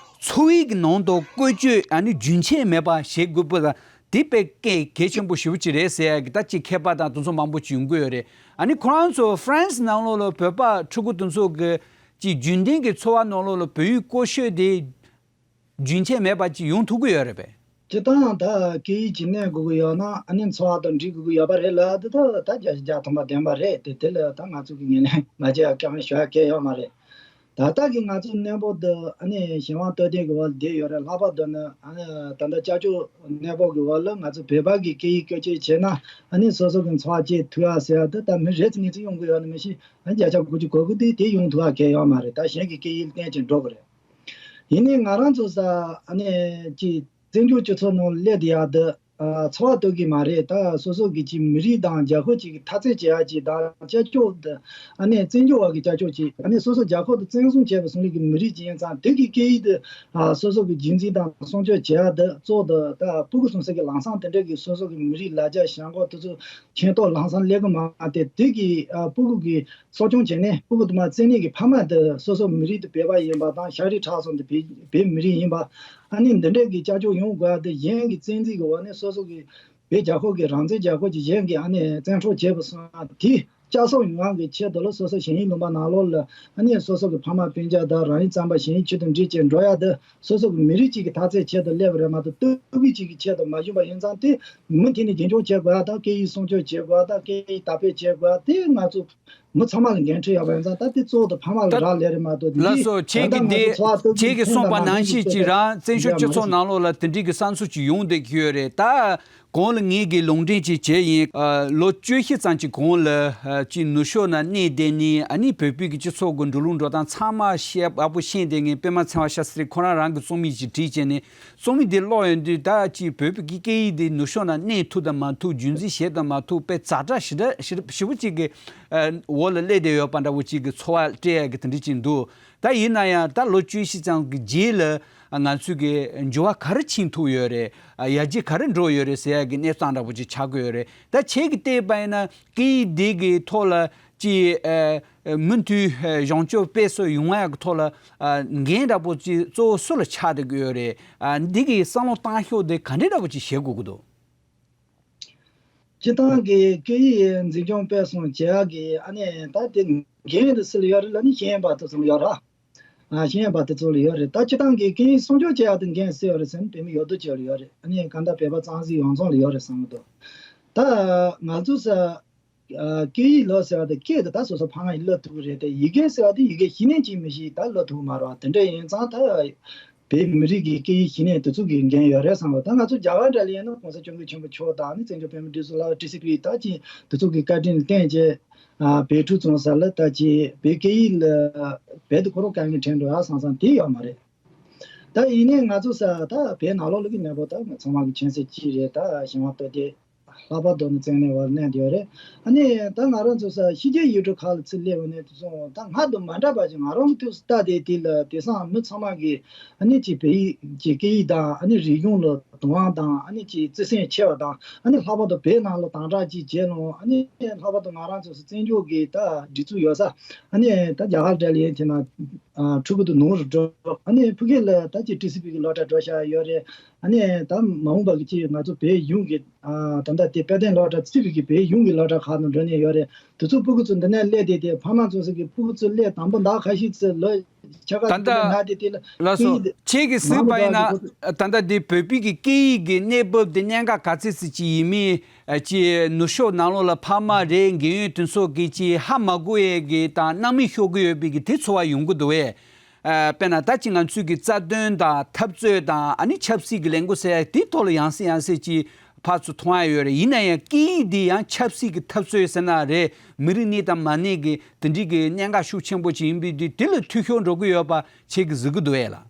འཚོ་བའི་གི་ནང་དུ་བཀོལ་སྤྱོད་ཨ་ནི་རྒྱུན་ཆད་མེད་པ་བྱེད་དགོས་པ་དང་དེ་དཔེ་གལ་གལ་ཆེན་པོ་ཞེ་པོ་ཅིག་རེད་ཟེར་ཡ་གི་ད་ཅིག་མཁས་པ་དང་དེ་ཚོ་མང་པོ་ཅིག་ཡོང་གི་ཡོད་རེད། ཨ་ནི་ཁོ་རང་ཚོ་ཧྥ་རན་སི་ནང་ལོགས་ལ་བོད་པ་ཕྲུ་གུ་དེ་ཚོ་གི་ཅིག་རྒྱུན་ལྡན་གྱི་འཚོ་བ་ནང་ལོགས་ལ་བོད་ཡིག་བཀོལ་སྤྱོད་དེ་རྒྱུན་ཆད་མེད་པ་ཅིག་ཡོང་ཐུབ་ཀྱི་ཡོད་རེད་པས། སྤྱིར་བཏང་ད་སྐད་ཡིག་ཅིག་གནས་དགོས་ཀྱི་ཡོད་ན་ཨ་ནི་འཚོ་བ་དང་འགྲིག་དགོས་ཀྱི་ཡོད་པ་རེད་ལ། འདི་ད་ད་བརྒྱ་ཆ་བརྒྱ་ཐམ་པ་བདེན་པ་རེད་དེ། དེ་ལ་ད་ང་ཚོ་གི་ངོས་ནས་མ་བརྗེད་ཡ་བཀའ་མོལ་ཞུ་ཡ་གང་ཡང་ཡོད་མ་རེད། ད་ལྟ་གི་ང་ཚོ་གནས་བབ་འདི་ཨ་ནི་གཞན་དབང་སྟོབས་ལྡན་གྱི་འོག་ལ་བསྡད་ཡོད་རེད། ལྷག་པར་དུ་ནི་ཨ་ནི་ད་ལྟ་ཅ་ཅོ་གནས་བབ་ཀྱི་འོག་ལ་ང་ཚོ་བོད་པ་གི་སྐད་ཡིག་བཀོལ་སྤྱོད་བྱས་ན་ཨ་ནི་སོ་སོ་གི་འཚོ་བ་སྐྱེལ་ཐུབ་ཡ་ཟེར་ཡ་འདི་ད་མི་རེ་ཚོ་ངེས་ཚོ་ཡོང་གི་ཡོད་ནི་མི་ཤེས། ཨ་ནི་བརྒྱ་ཆ་དགུ་བཅུ་གོ་དགུ་དེ་དེ་ཡོང་ཐུབ་ཡ་གང་ཡང་ཡོད་མ་རེད། ད་གཞན་གྱི་སྐད་ཡིག་བསྟན་བྱས་འགྲོ་གི་རེད། ཡིན་ནའི་ང་རང་ཚོ་ས་ཨ་ནི་ཅིག་བཙན་བྱོལ་སྤྱི་ཚོགས་ནང་སླེབས་བསྡད་ཡག་འདི་ཨ་འཚོ་བ་གཏོད་ཀྱི་མ་རེད། ད་སོ་སོ་གི་ཅིག་མི་རིགས་དང་རྒྱལ་ཁབ་ཅིག་གི་འཐབ་རྩོད་བྱེད་ཡག་ཅིག་དང་ཅ་ཅོ་འདི་ཨ་ནི་བཙན་བྱོལ་བ་གི་ཅ་ཅོ་ཅིག་ཨ་ནི་སོ་སོ་རྒྱལ་ཁབ་ཏུ་བཙན་བཟུང་བྱས་པ་སོང་ལུགས་ཀྱི་མི་རིགས་ཅིག་ཡིན་ཙང་དེ་གི་སྐད་ཡིག་འདི་ཨ་སོ་སོ་གི་རྒྱུན་འཛིན་དང་སྲུང་སྐྱོབ་བྱེད་ཡག་འདི་གཙོ་བོ་འདི་ད་སྤུ་གུ་ཆུང་ས་གི་ལམ་སང་དེ་འདྲ་གི་སོ་སོ་གི་མི་རིགས་ལ་རྒྱ་བྱ་འགོག་དེ་ཚོ་མཁྱེན་རྟོགས་ལམ་སང་སླེབས་གི་མ་དེ་དེ་གི་ཨ་སྤུ་གུ་གི་གསོ་སྐྱོང་བྱས་ནས་སྤུ་གུ་དུ་མ་བཙན་གནོན་གྱི་ཕ་མ་དེ་སོ་སོ་མི་རིགས་དེ་བོད་པ་ཡིན་པ་དང་ཤ་རུས་ཁྲག་གསུམ་དེ་བོད་བོད་མི་རིགས་ཡིན་པ། ཨ་ནི་འདི་འདྲས་ཀྱི་ཅ་ཅོ་ཡོང་དགོས་ཡ་དེ་གཞན་གྱི་བཙན་འཛུལ་གྱི་འོག་ནས་སོ་སོ་གི་བོད་རྒྱལ་ཁབ་ཀྱི་རང་བཙན་རྒྱལ་ཁབ་ཀྱི་གཞན་གྱི་ཨ་ནི་བཙན་འཕྲོག་བྱས་པ་སོང་ཡ་དེ་བསྐྱར་གསོ་ཡོང་ཡ་གི་ཆེད་དུ་ལ་སོ་སོ་གཞན་ཡིག་ལུང་པ་ནང་ལོགས་ལ་ཨ་ནི་སོ་སོ་གི་ཕ་མ་སྤུན་ཀྱག་དང་རང་ཡིག་རྩམ་པ་གཞན་ཡིག་ཆེད་དུ་འབྲི་བྱས་འགྲོ་ཡ་དེ་སོ་སོ་གི་མི་རིགས་གཅིག་གི་འཐབ་རྩོད་ཆེད་དུ་སླེབས་པ་རེད་མ་གཏོགས་ལྟོ་གོས་གཅིག་གི་ཆེད་དུ་མ་བྱུང་བ་ཡིན་ཙང་དེ་མུ་མཐུད་ནས་རྒྱུན་འཁྱོངས་བྱེད་དགོས་ཡ་དང་སྐད་ཡིག་སྲུང་སྐྱོབ་བྱེད་དགོས་ཡ་དང་སྐད་ཡིག་དར་སྤེལ་བྱེད་དགོས་ཡ་དེ་ང་ཚོ་མི་ཚང་མ་ལ་འགན་འཁྲི་ཡོད་པ་ཡིན་ཙང་ད་དེ་གཙོ་བོ་དེ་ཕ་མ་ལ་ད་རག་ལས་རེད་མ་གཏོགས་དེ་ལགས་སོ། ད་ཁྱེད་ད་ཀྱིས་ང་ཚོ་འདི་འཚོ་བ་སྟོབས་ཁྱེད་ཀྱིས་གསུངས་པ་ནང་བཞིན་ཅིག་རང་བཙན་བྱོལ་སྤྱི་ཚོགས་ནང་ལོགས་ལ་དེ་འདྲའི་གི་བསམ་ཚུལ་ཅིག་ཡོང་བསྡད་ཀྱི་ཡོད་རེད། ད་གོང་ལ་ངེད་ཀྱིས་ལུང་འདྲེན་ཅིག་བྱས་ཡིན། ཨ་ལོ་བཅུ་བཞི་ཙམ་གྱི་གོང་ལ་ཨ་ཅིག་ནུབ་ཕྱོགས་ན་གནས་བསྡད་ནས་ཨ་ནི་བོད་པའི་གི་སྤྱི་ཚོགས་ཀྱི་འགྲོ་ལུགས་འགྲོ་སྟངས་ཚང་མ་ཤེས་ཡག་པོ་ཤེས་བསྡད་མཁན་པད་མ་ཚེ་དབང་ཤཱ་སྟྲི་ཁོ་རང་རང་གི་རྩོམ་ཡིག་ཅིག་བྲིས་བྱས་ནས་རྩོམ་ཡིག་འདི་ཀློག་ཡོང་དུས་ད་ཅིག་བོད་པའི་གི་སྐད་ཡིག་འདི་ནུབ་ཕྱོགས་ན་གནས་ཐུབ་དང་མ་ཐུབ་རྒྱུན་འཛིན་བྱེད་དང་མ་ཐུབ་དཔེ་ཛ་དྲག་ཞེ་དྲག་ཞེ་དྲག་ཞེ་པོ་ཅིག་གི་ཨ་འོག་ལ་སླེབས་བསྡད་ཡོད་པ་འདྲ་བོ་ཅིག་གི་ཚོར་བ་སྤྲད་ཡ་གི་དེ་འདྲ་ཅིག་འདུག་ད་ཡིན་ན་ཡང་ད་ལོ་བཅུ་བཞི་ཙམ་གྱི་རྗེས་ལ་ང་ཚོས་གི་འགྱུར་བ་ག་རེ་ཕྱིན་ཐུབ་ཡོད་རེད། ཡར་རྒྱས་ག་རེ་འགྲོ་ཡོད་རེད་ཟེར་ཡ་གི་གནས་སྟངས་འདྲ་པོ་ཅིག་ཆགས་ཀྱི་ཡོད་རེད། ད་ཁྱེད་ཀྱིས་བལྟས་པ་ཡིན་ན་སྐད་ཡིག་འདི་གི་ཐོག་ལ་ཅིག་ཨ་མུ་མཐུད་གཞུང་སྐྱོང་སྤེལ་གསུམ་ཡོང་ཡ་གི་ཐོག་ལ་ཨ་འགན་འདྲ་པོ་ཅིག་གཙོ་བོ་སུ་ལ་ཆགས་བསྡད་ཀྱི་ཡོད་རེད། ཨ་འདི་གི་བསམ་བློ་བཏང་ཕྱོགས་དེ་ག་འདྲས་འདྲ་པོ་ཅིག་བྱེད་དགོས་ཀྱི་འདུག་སྤྱིར་བཏང་གི་སྐད་ཡིག་འཛིན་སྐྱོང་སྤེལ་གསུམ་བྱེད་ཡག་གི་ཨ་ནི་ད་དེ་འགན་དེ་སུ་ལ་ཡོད་རེད་ལབ་ན་ཤེས་ཡོན་པ་དེ་ཚོ་ལ་ཡོད་རེད། ཨ་ཤེས་ཡོན་པ་དེ་ཚོ་ལ་ཡོད་རེད། ད་སྤྱིར་བཏང་གི་སྐད་ཡིག་སྲུང་སྐྱོབ་བྱེད་ཡག་དེ་འགན་སུ་ཡོད་རེད་ཟེར་ན་བོད་མི་ཡོད་དོ་ཅོག་ལ་ཡོད་རེད། ཨ་ནི་གང་ལྟར་བོད་པ་གཙང་སེལ་ཡོངས་རྫོགས་ལ་ཡོད་རེད་བསམ་གི་འདུག་ད་ང་ཚོ་ས་སྐད་ཡིག་ལབ་ཟེར་བ་དེ་སྐད་དེ་ད་སོ་སོ་ཕ་མ་ཡིས་བསླབ་ཐུབ་ཀྱི་རེད་དེ་ཡི་གེ་ཟེར་བ་དེ་ཡི་གེ་གཞི་ནས་ཅིག་མི་ཤེས་ད་བསླབ་ཐུབ་ཀྱི་མ་རེད་བ། དེ་འདྲ་ཡིན་ཙང་ད་བོད་མི་རིགས་ཀྱི་སྐད་ཡིག་གཞི་ནས་དེ་ཚོ་གི་འགན་ཡོད་རེད་བསམ་གི་འདུག་ད་ང་ཚོ་རྒྱ་གར་འདྲ་ལ་ཡིན་ན་༸གོང་ས་༸སྐྱབས་མགོན་ཆེན་པོ་མཆོག་དང་ནི་བཙན་བྱོལ་བོད་མིའི་སྒྲིག་འཛུགས་ལ་ཊི་སི་པི་ད་ཅིག་དེ་ཚོ་གི་བཀའ་དྲིན་ལ་བརྟེན་བྱས་ཨ་བོད་ཕྲུག་ཚོ་ས་ལ་ད་ཅིག་བོད་སྐད་ཡིག་ལ་བོད་དུ་ཁོ་རང་དཀའ་ངལ་འཕྲད་འགྲོ་ཨ་བསམ་བསམ་དེ་ཡོད་མ་རེད། ད་ཡིན་ནའི་ང་ཚོ་ས་ད་བོད་ནང་ལོགས་ལ་གི་གནས་བབ་ད་ང་ཚང་མ་གི་མཁྱེན་གསལ་ཅིག་རེད། ད་གཞན་དབང་སྟོབས་ལྡན་ལྷག་པར་དུ་ནི་བཙན་གནོན་འོག་གནས་བསྡད་ཡོད་རེད། ཨ་ནི་ད་ང་རང་ཚོ་ས་ཕྱི་རྒྱལ་ཡུལ་གྲུ་ཁག་ལ་ཚུར་སླེབས་པ་ནས་དེ་ཚོ་ད་སྔར་དང་མ་འདྲ་བ་ཞིག་ང་རང་གི་དུས་སུ་ལྟ་དེ་དེ་ལ་དེང་སང་མི་ཚང་མ་གི་ཨ་ནི་ཅིག་བོད་ཡིག་ཅིག་སྐད་ཡིག་དང་ཨ་ནི་རིག་གཞུང་ལ་དུང་བ་དང་ཨ་ནི་ཅིག་བརྩེ་སེམས་ཆེ་བ་དང་ཨ་ནི་ལྷག་པར་དུ་བོད་ནང་ལ་དམ་དྲག་ཅིག་བྱེད་ལོང་། ཨ་ནི་ལྷག་པར་དུ་ང་རང་ཚོ་སུ་བཙན་བྱོལ་གྱི་ད་སྒྲིག་འཛུགས་ཡོད་ས་ཨ་ནི་ད་རྒྱ་གར་འདྲ་ལ་ཡིན་དེ་ན་ཕྲུ་གུ་དུ་ནོར་རུ་འགྲོ། ཨ་ནི་ཕ་གི་ལ་ད་ཅིག་ཊི་སི་པི་གི་སློབ་གྲྭ་འགྲོ་བཞག་ཡོད་རེད། ཨ་ནི་ད་མ་འོངས་པ་གི་ཅིག་ང་ཚོ་བོད་གཞུང་གི་ད་ལྟ་དེ་དཔལ་ལྡན་སློབ་གྲྭ་ཊི་སི་པི་གི་བོད་གཞུང་གི་སློབ་གྲྭ་ཁག་ནང་འགྲོ་ནས་ཡོད་རེད། དུ་ཚོ་ཕྲུ་གུ་ཚོ་འདི་ནས་སླེབས་ཏེ་དེ་ཕ་མ་ཚོ་ཟེར་གི་ཕྲུ་གུ་ཚོ་སླེབས་དང་པོ་ཟླ་ཁ་ཤས་ཚོ་ལོ་ཆ་ག་ད་ལྟ་ན་དེ་དེ་ལ་ལགས་སོ། ཁྱེད་ཀྱིས་གཟིགས་པ་ཡིན་ན་ད་ལྟ་འདི་བོད་པའི་གི་སྐད་ཡིག་གི་གནས་བབ་དེ་གནད་འགག་ག་ཚད་ཅིག་ཡིན་མིན་ཅིག་ནུབ་ཕྱོགས་ནང་ལོགས་ལ་ཕ་མ་རེད་མགན་ཡོད་དེ་ཚོ་གིས་ཅིག་ཧ་མ་གོ་ཡས་གི་དང་སྣང་མེད་ཤོར་གི་ཡོད་པའི་གི་དེ་ཚོར་བ་ཡོང་གི་འདུག་བས། དཔེར་ན་ད་ཅི་ང་ཚོས་ཀྱི་རྩ་དོན་དང་འཐབ་རྩོད་དང་ཨ་ནི་ཆབ་སྲིད་ཀྱི་ལས་འགུལ་ཟེར་ཡ་དེའི་ཐོག་ལ་ཡང་སེ་ཡང་སེ་ཅིག་ཕར་ཚུར་མཐོང་ཡ་ཡོད་རེད། ཡིན་ན་ཡང་སྐད་ཡིག་འདི་ཡང་ཆབ་སྲིད་ཀྱི་འཐབ་རྩོད་ཟེར་ན་རེད། མི་རིགས་གནས་དང་མ་གནས་ཀྱི་དེ་འདྲའི་གི་གནད་འགག་ཤུགས་ཆེན་པོ་ཅིག་ཡིན་པའི་དུས་དེ་ལ་འཐུས་ཤོར་འགྲོ་གི་ཡོད་པ་ཁྱེད་ཀྱིས་གཟིགས་ཀྱི་འདུག་ཨེ་ལགས།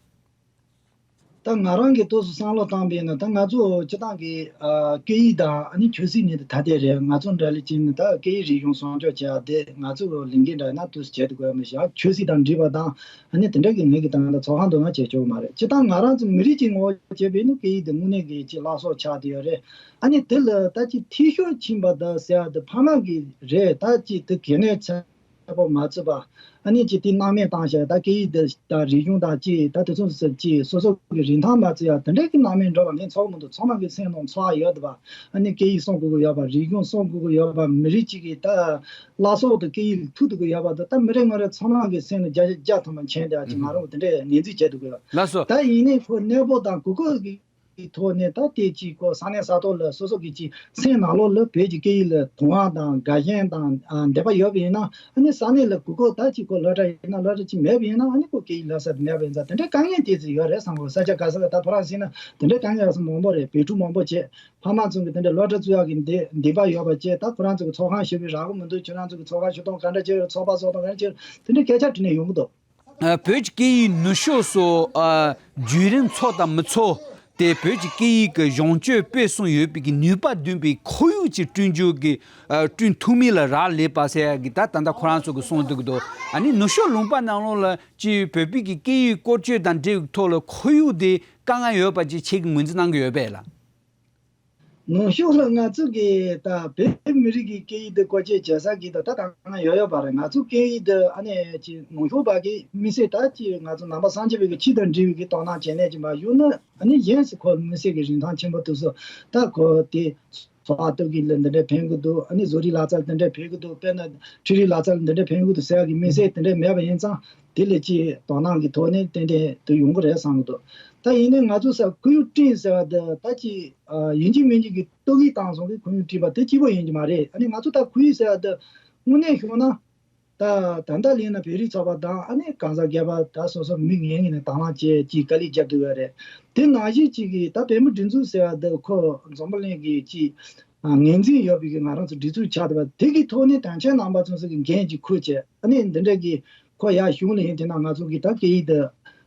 ད་ང་རང་གི་ཏོག་ཙམ་བསམ་བློ་བཏང་པས་ན། ད་ང་ཚོ་སྤྱི་བཏང་གི་ཨ་སྐད་ཡིག་དང་ཨ་ནི་ཆོས་སྲིད་གཉིས་དེ་ཐ་དད་རེད། ང་ཚོ་འདྲ་ལས་ཅིག་ནི་ད་སྐད་ཡིག་རིག་གཞུང་སྲུང་སྐྱོབ་བྱེད་ཡག་དེ་ང་ཚོ་ལས་འགན་འདྲ་ཡིན་ན་ཏོག་ཙམ་བྱེད་དགོས་ཡ་མི་ཤེས། ཨ་ཆོས་སྲིད་དང་འབྲེལ་བ་དང་ཨ་ནི་དེ་འདྲ་གི་ངེད་ཀྱི་ད་ང་ད་ཚོགས་ཁང་དུ་ང་བྱེད་ཆོག་མ་རེད། སྤྱི་བཏང་ང་རང་ཚོ་མི་རིགས་ཀྱི་ངོ་བོ་བྱས་པས་ན་སྐད་ཡིག་དེ་དངོས་གནས་གི་ཅིག་བརླག་གསོ་ཆགས་བསྡད་ཡོད་རེད། ཨ་ནི་དེ་ལ་ད་ཅིག་འཐུས་ཤོར་ཕྱིན་པ་ད་ཟེར་ཡ་དེ་ཕ་མ་གི་རེད། ད་ཅིག་དེ་གལ་གནད་ཆེ་ཆེ་པོ་མ་བརྩིས་པ། ཨ་ནི་ཅིག་དེ་སྣང་མེད་བཏང་བཞག་ད་སྐད་ཡིག་འདི་དང་རིག་གཞུང་དང་ཅིག་ད་དེ་ཚོ་ཟེར་ཅིག་སོ་སོ་གི་རིན་ཐང་མ་བརྩི་ཡ་དེ་འདྲའི་གི་སྣང་མེད་འགྲོ་བ་ངས་ཚོར་གི་མི་འདུག་ཚང་མ་གི་སེམས་ནང་ཚོར་བ་ཡོད་འདུག་བ། ཨ་ནི་སྐད་ཡིག་སྲུང་དགོས་ཀྱི་ཡོད་པ། རིག་གཞུང་སྲུང་དགོས་ཀྱི་ཡོད་པ། མི་རིགས་གཅིག་གི་ད་བླ་སྲོག་དང་སྐད་ཡིག་ཐུག་དགོས་ཀྱི་ཡོད་པ་དང་། ད་མི་རེ་ངོ་རེ་ཚང་མ་གི་སེམས་ནང་བརྒྱ་ཆ་བརྒྱ་ཐམ་པ་མཁྱེན་བསྡད་ཅིག་ང་རང་གི་དེ་འདྲའི་ངོས་འཛིན་བྱེད་དགོས་ཀྱི་ཡོད། ལགས་སོ། ད་ཡིན་ནའི་ཁོ་གནས་བབ་དང་དགོས་མཁོ་གི་གི་ཐོག་ནས་ད་དེ་ཅིག་ཁོ་ས་གནས་ས་ཐོག་ལ་སོ་སོ་གི་ཅིག་སེམས་ནང་ལོགས་ལ་བོད་ཀྱི་སྐད་ཡིག་ལ་དུང་བ་དང་དགའ་ཞེན་དང་ཨ་འདོད་པ་ཡོད་པ་ཡིན་ན། ཨ་ནི་ས་གནས་ལ་དགོས་མཁོ་ད་ཅིག་ཁོ་སློབ་གྲྭ་ཡིན་ན་སློབ་གྲྭ་ཅིག་མེད་པ་ཡིན་ན། ཨ་ནི་ཁོ་སྐད་ཡིག་སློབ་ས་དེ་མེད་པ་ཡིན་ཙང་དེ་འདྲའི་དཀའ་ངལ་དེ་ཚོ་ཡོད་རེད་བསམ་གི། ས་ཆ་ག་ས་ག་ད་ཕ་རན་སི་ན་དེ་འདྲའི་དཀའ་ངལ་ཡོད་ས་མང་པོ་རེད། བོད་ཕྲུག་མང་པོ་བྱས་ཕ་མ་ཚོ་གི་དེ་འདྲའི་སློབ་གྲྭ་བཙུགས་ཡག་གི་འདི་འདོད་པ་ཡོད་པ་བྱས། ད་ཁོ་རང་ཚོ་གི་ཚོགས་ཁང་ཞིག་པའི་རག་གི་མི་འདུག་ཁྱོད་རང་ཚོ་གི་ཚོགས་ཁང་ཞིག་གཏོང་ག་འདྲ་བྱས་ཡོད། ཚོགས་པ་བཟོ་གཏོང་ག་འདྲ་བྱས་ཡོད། དེ་འདྲའི་སྐད་ཆ་དྲིས་ནས་ཡོང་གི་འདུག་ཨ། བོད་ཀྱི་སྐད་ཡིག་ནུབ་ཕྱོགས་སུ། ཨ། བརྒྱུད་རིམ་ཚོགས་དང་མི་ཚོགས་ཏེ་བོད་ཀྱི་སྐད་ཡིག་གི་གཞུང་སྤྱོད་སྤེལ་གསུམ་ཡོད་པའི་གི་ནུས་པ་ལྡན་པའི་ཁོར་ཡུག་ཅིག་བསྐྲུན་རྒྱུ་གི། ཨ། བསྐྲུན་ཐུབ་མིན་ལ་རག་ལས་པ་ཟེར་ཡ་གི་ད་ད་ལྟ་ཁོ་རང་ཚོ་གི་གསུང་འདུག་གི་འདུག་ཨ་ནི་ནུབ་ཕྱོགས་ལུང་པ་ནང་ལོགས་ལ་ཅིག་བོད་པའི་གི་སྐད་ཡིག་བཀོལ་སྤྱོད་དང་འབྲེལ་བའི་ཐོག་ལ་ཁོར་ཡུག་དེ་དཀའ་ངལ་ཡོད་པ་ཅིག་ཁྱེད་ཀྱིས་ངོས་འཛིན་གནང་གི་ཡོད་པས་ལགས། ནུབ་ཕྱོགས་ལ་ང་ཚོ་གི་ད་བོད་མི་རིགས་ཀྱི་སྐད་ཡིག་འདི་བཀོལ་སྤྱོད་བྱེད་ས་གི་ད་ད་དཀའ་ངལ་ཡོད་ཡོད་པ་རེད། ང་ཚོ་སྐད་ཡིག་འདི་ཨ་ནི་ཅི་ནུབ་ཕྱོགས་པ་གི་མི་སེར་ད་ཅི་ང་ཚོ་ནང་པ་སངས་རྒྱས་པའི་གི་ཆོས་དང་འབྲེལ་བའི་གི་དོ་སྣང་བྱེད་ནས་ཅི་མ་ཡོང་ན། ཨ་ནི་གཞན་སུ་ཁོ་མི་སེར་གི་རིན་ཐང་ཆེན་པོ་འདུག་སོ། ད་ཁོ་དེ་ཚོགས་པ་ཐོག་གི་ལ་འདི་འདྲ་ཕན་གི་འདུག་ཨ་ནི་བཟོ་རིག་ལག་རྩལ་འདི་འདྲ་ཕན་གི་འདུག་དཔེར་ན་འཕྲུལ་རིག་ལག་རྩལ་འདི་འདྲ་ཕན་གི་འདུག་ཟེར་ཡ་གི་མི་སེར་དེ་འདྲ་མེད་པ་ཡིན་ཙང་། དེ་ལས་ཅིག་དོ་སྣང་གི་ཐོག་ནས་ཏན་ཏན་དུ་ཡོང་གི་རེད་བསམ་གི་འདུག་ད་ཡིན་ནའི་ང་ཚོ་ས་ཁོར་ཡུག་བསྐྲུན་ཟེར་བ་འདི་ད་ཅིག་ཨ་ཡིན་གཅིག་མིན་གཅིག་གི་ཏོག་དབྱིབས་བཏང་སོང་གི་ཁོར་ཡུག་བསྐྲུན་པ་དེ་གཅིག་པོ་ཡིན་གྱི་མ་རེད། ཨ་ནི་ང་ཚོ་ད་ཁོར་ཡུག་ཟེར་བ་འདི་དངོས་གནས་བྱུང་ན་ད་ད་ལྟ་ལས་ན་བོད་རིགས་ཚོགས་པ་དང་ཨ་ནི་གང་ཟག་སྒེར་པ་ད་སོ་སོ་མི་ངན་ངན་ནས་དང་བླངས་བྱས་ཅིག་དཀའ་ལས་རྒྱབ་བསྡད་ཡོད་རེད། དེ་ནང་བཞིན་ཅིག་གི་ད་བོད་མི་སྒྲིག་འཛུགས་ཟེར་བ་འདི་ཁོ་འཛམ་བུ་གླིང་གི་ཅིག་ངོས་འཛིན་ཡོད་པའི་གི་ང་རང་ཚོ་སྒྲིག་འཛུགས་ཆགས་བསྡད་པ་དེ་གི་ཐོག་ནས་དོན་ཆེན་རྣམ་པ་ཚོ་སོ་སོ་གི་འགན་ཅིག་འཁུར་བྱས། ཨ་ནི་འདི་འདྲ་གི་ཁོ་ཡར་གཞུང་ལ་ཡིན་དེ་ན་ང་ཚོ་གི་ད་སྐད་ཡིག་འདི་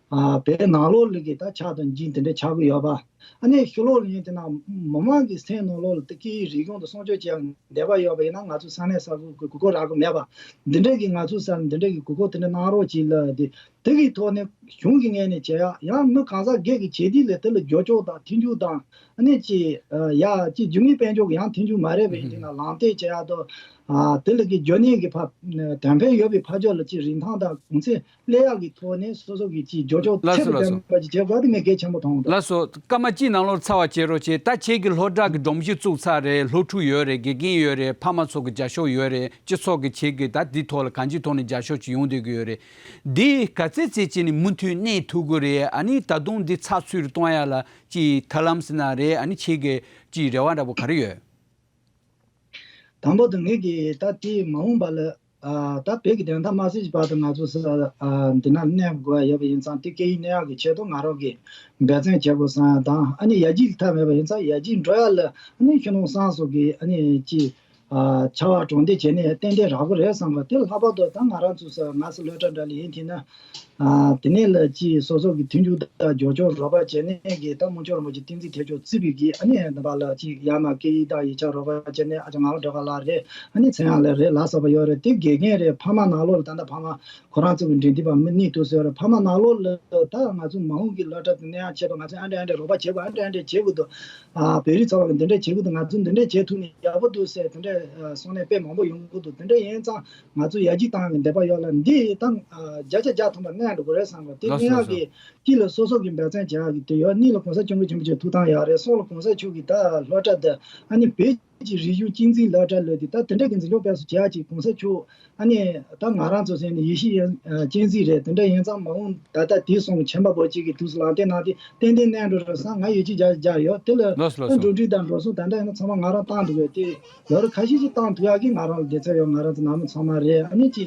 ཨ་བོད་ནང་ལོགས་ལ་གི་ད་ཆགས་དང་འཇིག་འདི་འདྲ་ཆགས་གི་ཡོད་པ། ཨ་ནི་ཕྱི་ལོགས་ལ་ཡིན་དེ་ན་མི་མང་གི་སེམས་ནང་ལོགས་ལ་ད་སྐད་ཡིག་རིག་གཞུང་དེ་སྲུང་སྐྱོབ་བྱེད་ཡག་འདོད་པ་ཡོད་པ་ཡིན་ན་ང་ཚོ་ས་གནས་ས་ཁུལ་གི་དགོས་མཁོ་རག་གི་མེད་པ། འདི་འདྲ་གི་ང་ཚོ་ས་འདི་འདྲ་གི་དགོས་མཁོ་དེ་འདྲ་གནང་རོགས་གྱིས་ལབ་དེ། དེ་གི་ཐོག་ནས་གཞུང་གི་ངོས་ནས་བྱེད་ཡག་ཡང་མི་གང་ཟག་སྒེར་གྱི་བྱེད་དུས་ལ་དེ་ལ་རྒྱབ་སྐྱོར་དང་མཐུན་འགྱུར་དང་། ཨ་ནི་ཅི་ཡ་ཅི་རྒྱུ་དངོས་དཔལ་འབྱོར་གྱི་ཡང་མཐུན་འགྱུར་མ་རེད་པ་ཡིན་དེ་ན་ལམ་སྟོན་བྱེད་ཡག་དང་། ཨ་དེ་ལ་གི་རྒྱུ་གནས་ཀྱི་ཕ་དོན་ཕན་ཡོད་པའི་ཕ་ཕྱོགས་ལ་ཅི་རིན་ཐང་དང་གོང་ཚད་སླེབས་ཡག་གི་ཐོག་ནས་སོ་སོ་གི་ཅི་རྒྱབ་སྐྱོར་ལགས་ཚད་སོ་དང་ལགས་སོ། ལྡན་པ་ཅིག་བྱེད་དགོས་དེ་ངས་གལ་ཆེན་པོ་མཐོང་འདུག་ལགས་སོ། སྐར་མ་གཅིག་ནང་ལོགས་ཚར་བ་བྱེད་རོགས་བྱེད། ད་ཁྱེད་ཀྱི་སློབ་གྲྭ་གི་སྒྲོམ་གཞི་བཙུགས་ཚར་རེད། སློབ་ཕྲུག་ཡོད་རེད། དགེ་རྒན་ཡོད་རེད། ཕ་མ་ཚོ་གི་རྒྱབ་སྐྱོར་ཡོད་རེད། སྤྱི་ཚོགས་ཀྱི་ཁྱེད་ཀྱི་ད་འདི་ཐོག་ལ་གང་ཅིའི་ཐོག་ནས་རྒྱབ་སྐྱོར་ཅིག་ཡོང་བསྡད་ཀྱི་ཡོད་རེད། འདི་ག་ཚོད་ཚོད་ཅིག་ནས་མུ་མཐུད་གནས་ཐུབ་ཀྱི་རེད། ཨ་ནི་ད་དུང་འདི་ཚགས་ཚུད་རུ་གཏོང་ཡ་ལ་ཅིག་ཐབས་ལམ་ཟེར་ན་རེད། ཨ་ནི་ཁྱེད་ཀྱི་ཅིག་རེ་བ་འདྲ་པོ་ག་རེ་ཡོད། དང་པོ་དེ་ངེད་ཀྱིས་ད་དེ་མ་འོངས་པ་ལ་ཨ་ད་བོད་ཀྱི་བདེན་མཐའ་མ་གསལ་གྱི་བར་དུ་ང་ཚོ་ས་ཨ་འདི་ན་གནས་དགོས་ཡ་ཡོད་པ་ཡིན་ཙང་དེ་སྐད་ཡིག་གནས་ཡག་གི་ཆེད་དུ་ང་རང་གིས་འབད་བརྩོན་བྱེད་དགོས་བསམ་ཡ་དང་། ཨ་ནི་ཡར་རྒྱས་ཀྱི་ཐབས་མེད་པ་ཡིན་ཙང་ཡར་རྒྱས་འགྲོ་ཡ་ལ་ཨ་ནི་ཤུགས་སྣོན་བསམ་སོགས་ཀྱི་ཨ་ནི་ཅི། ཨ་བྱ་བ་གྲོང་སྡེ་བྱས་ནས་ཏན་ཏན་རག་གི་རེད་བསམ་པ་དེ་ལྷག་པར་དུ་ད་ང་རང་ཚོ་ས་ང་ཚོ་སློབ་གྲྭ་འདྲ་ལ་ཡིན་དེ་ན། ཨ་དེ་ནས་ལ་ཅི་སོ་སོ་གི་མཐུན་འགྱུར་དང་རྒྱབ་སྐྱོར་རོགས་པ་བྱས་ནས་གི་ད་མུ་ཅོར་མོ་ཅི་བསྟན་འཛིན་ཐེག་མཆོག་གཙོས་པའི་གི་ཨ་ནི་ད་པ་ལ་ཅི་ཡར་མར་སྐད་ཡིག་དང་ཡིག་ཆ་རོགས་པ་བྱས་ནས་ཨ་ཅག་ངག་དབང་སྒྲོལ་དཀར་ལགས་རེད། ཨ་ནི་ཚེ་དབྱངས་ལགས་རེད། ལ་སོགས་པ་ཡོད་རེད། དེ་དགེ་རྒན་རེད། ཕ་མ་ནང་ལོགས་ལ་ད་ལྟ་ཕ་མ་ཁོ་རང་ཚོ་གི་འབྲེལ་མཐུད་པ་མི་གཉིས་འདུག་ཟེར་རེད། ཕ་མ་ནང་ལོགས་ལ་ད་ང་ཚོ་མ་འོངས་ཀྱི་སློབ་གྲྭ་དེ་གནས་ཡག་ཆེད་དུ་ང་ཚོས་ཨ་འདྲ་ཨ་འདྲ་རོགས་པ་བྱེད་དགོས། ཨ་འདྲ་ཨ་འདྲ་བྱེད་དགོས་འདུག་ཨ་བོད་རིགས་ཚོ་བ་གི་འདི་འདྲ་བྱེད་དགོས་འདུག་ང་ཚོ་འདི་འདྲ་བྱེད་ཐུབ་ན་ཡག་པོ་འདུག་ཟེར་དེ་འདྲ་གསུངས་ནས་དཔེ་མང་པོ་ཡོང་གི་འདུག་དེ་འདྲ་ཡིན་ཙང་ང་ཚོ་ཡར་རྒྱས་བཏང་གི་འདོད་པ་ཡོད་ལ་འདི་ད་བརྒྱ་ཆ་བརྒྱ་ཐམ་པ་གནས་འགྲོ་དགོས་རེད་བསམ་གི། དེ་ལགས་སོ་གནས་ཡག་གི་གཅིག་ལ་སོ་སོ་གི་འབད་བརྩོན་བྱེད་ཡག་གི་དེ་ཡོད། གཉིས་ལ་གོང་ས་སྐྱབས་མགོན་ཆེན་པོ་མཆོག་ཐུགས་དམ་ཡག་རེད། གསུམ་ལ་གོང་ས་མཆོག་གི་ད་སློབ་གྲྭ་འདི་ཨ་ནི་བོད་ཀྱི་རིག་གཞུང་གཅེས་འཛིན་སློབ་གྲྭ་ལབ་དེ་ད་དེ་འདྲ་གི་འཛིན་སྐྱོང་སྤེལ་གསུམ་བྱེད་ཡག་ཅིག་གོང་ས་མཆོག་ཨ་ནི་ད་ང་རང་ཚོ་ཟེར་ནས་ཡེ་ཤེས་ཡན་ཨ་གཅེས་འཛིན་རེད། དེ་འདྲ་ཡིན་ཙང་མ་འོངས་ད་ལྟ་དེ་སོང་གི་ཆེན་པ་པོ་གཅིག་གི་དུས་སུ་ལམ་སྟོན་གནང་སྟེ་ཏན་ཏན་གནས་འགྲོ་རེད་བསམ་ང་ཡིད་ཆེས་རྒྱ་རྒྱ་ཡོད། དེ་ལ་ལགས་སོ་ལགས་ད་སོ། འགྲོ་འགྲུལ་དང་འགྲོ་སོང་ད་ལྟ་ཡིན་ན་ཚང་མ་ང་རང་བཏང་འདུག་གས། དེ་ལོ་རེ་ཁ་ཤས་ཤིག་བཏང་ཐུབ་ཡག་གི་ང་རང་ལ་བདེ་ཚོད་ཡོད། ང་རང་ཚོ་ནང་མི་ཚང་མ་རེད། ཨ་ནི་ཅི་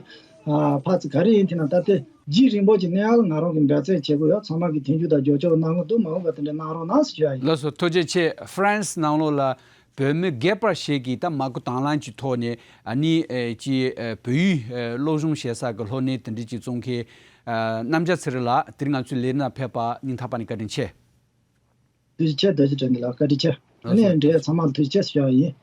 ཨ་ཕར་ཚུར་ག་རེ་ཡིན་དེ་ན་ད་ལྟ་རྗེས་རིང་པོ་ཅིག་གནས་ཡག་ལ་ང་རང་གི་འབད་བརྩོན་བྱེད་དགོས་ཡོད། ཚང་མ་གི་མཐུན་འགྱུར་དང་རྒྱབ་སྐྱོར་གནང་གི་འདུག་མ་འོངས་པ་དེ་འདྲ་གནང་རོགས་གནང་ཟེར་ཞུ་ཡ་ཡིན། ལགས་སོ། ཐུགས་རྗེ་ཆེ། ཧྥ་རན་སི་ནང་ལོགས་ལ་བོད་མི་སྒེར་པ་ཞིག་གིས་ད་མ་སྐུལ་དང་བླངས་ཀྱི་ཐོག་ནས་ཨ་ནི་ཨེ་ཅི་ཨེ་བོད་ཡིག་ཨེ་སློབ་སྦྱོང་བྱེད་ས་གི་སློབ་གནས་དེ་འདྲ་ཅིག་བཙུགས་མཁན་ཨ་རྣམ་རྒྱལ་ཚེ་རིང་ལགས་དེ་རིང་ང་ཚོའི་ལས་རིམ་ནང་ཕེབས་པ་སྙིང་ཐག་པ་ནས་བཀའ་དྲིན་ཆེ། ཐུགས་རྗེ་ཆེ། རྡོ་རྗེ་དྲན་གྱི་ལགས། བཀའ་དྲིན་ཆེ། ཨ་ནི་འབྲེལ་ཡོད་ཚང་མ་ལ་ཐུགས་རྗེ་ཆེ་ཞུ་བ་ཡིན།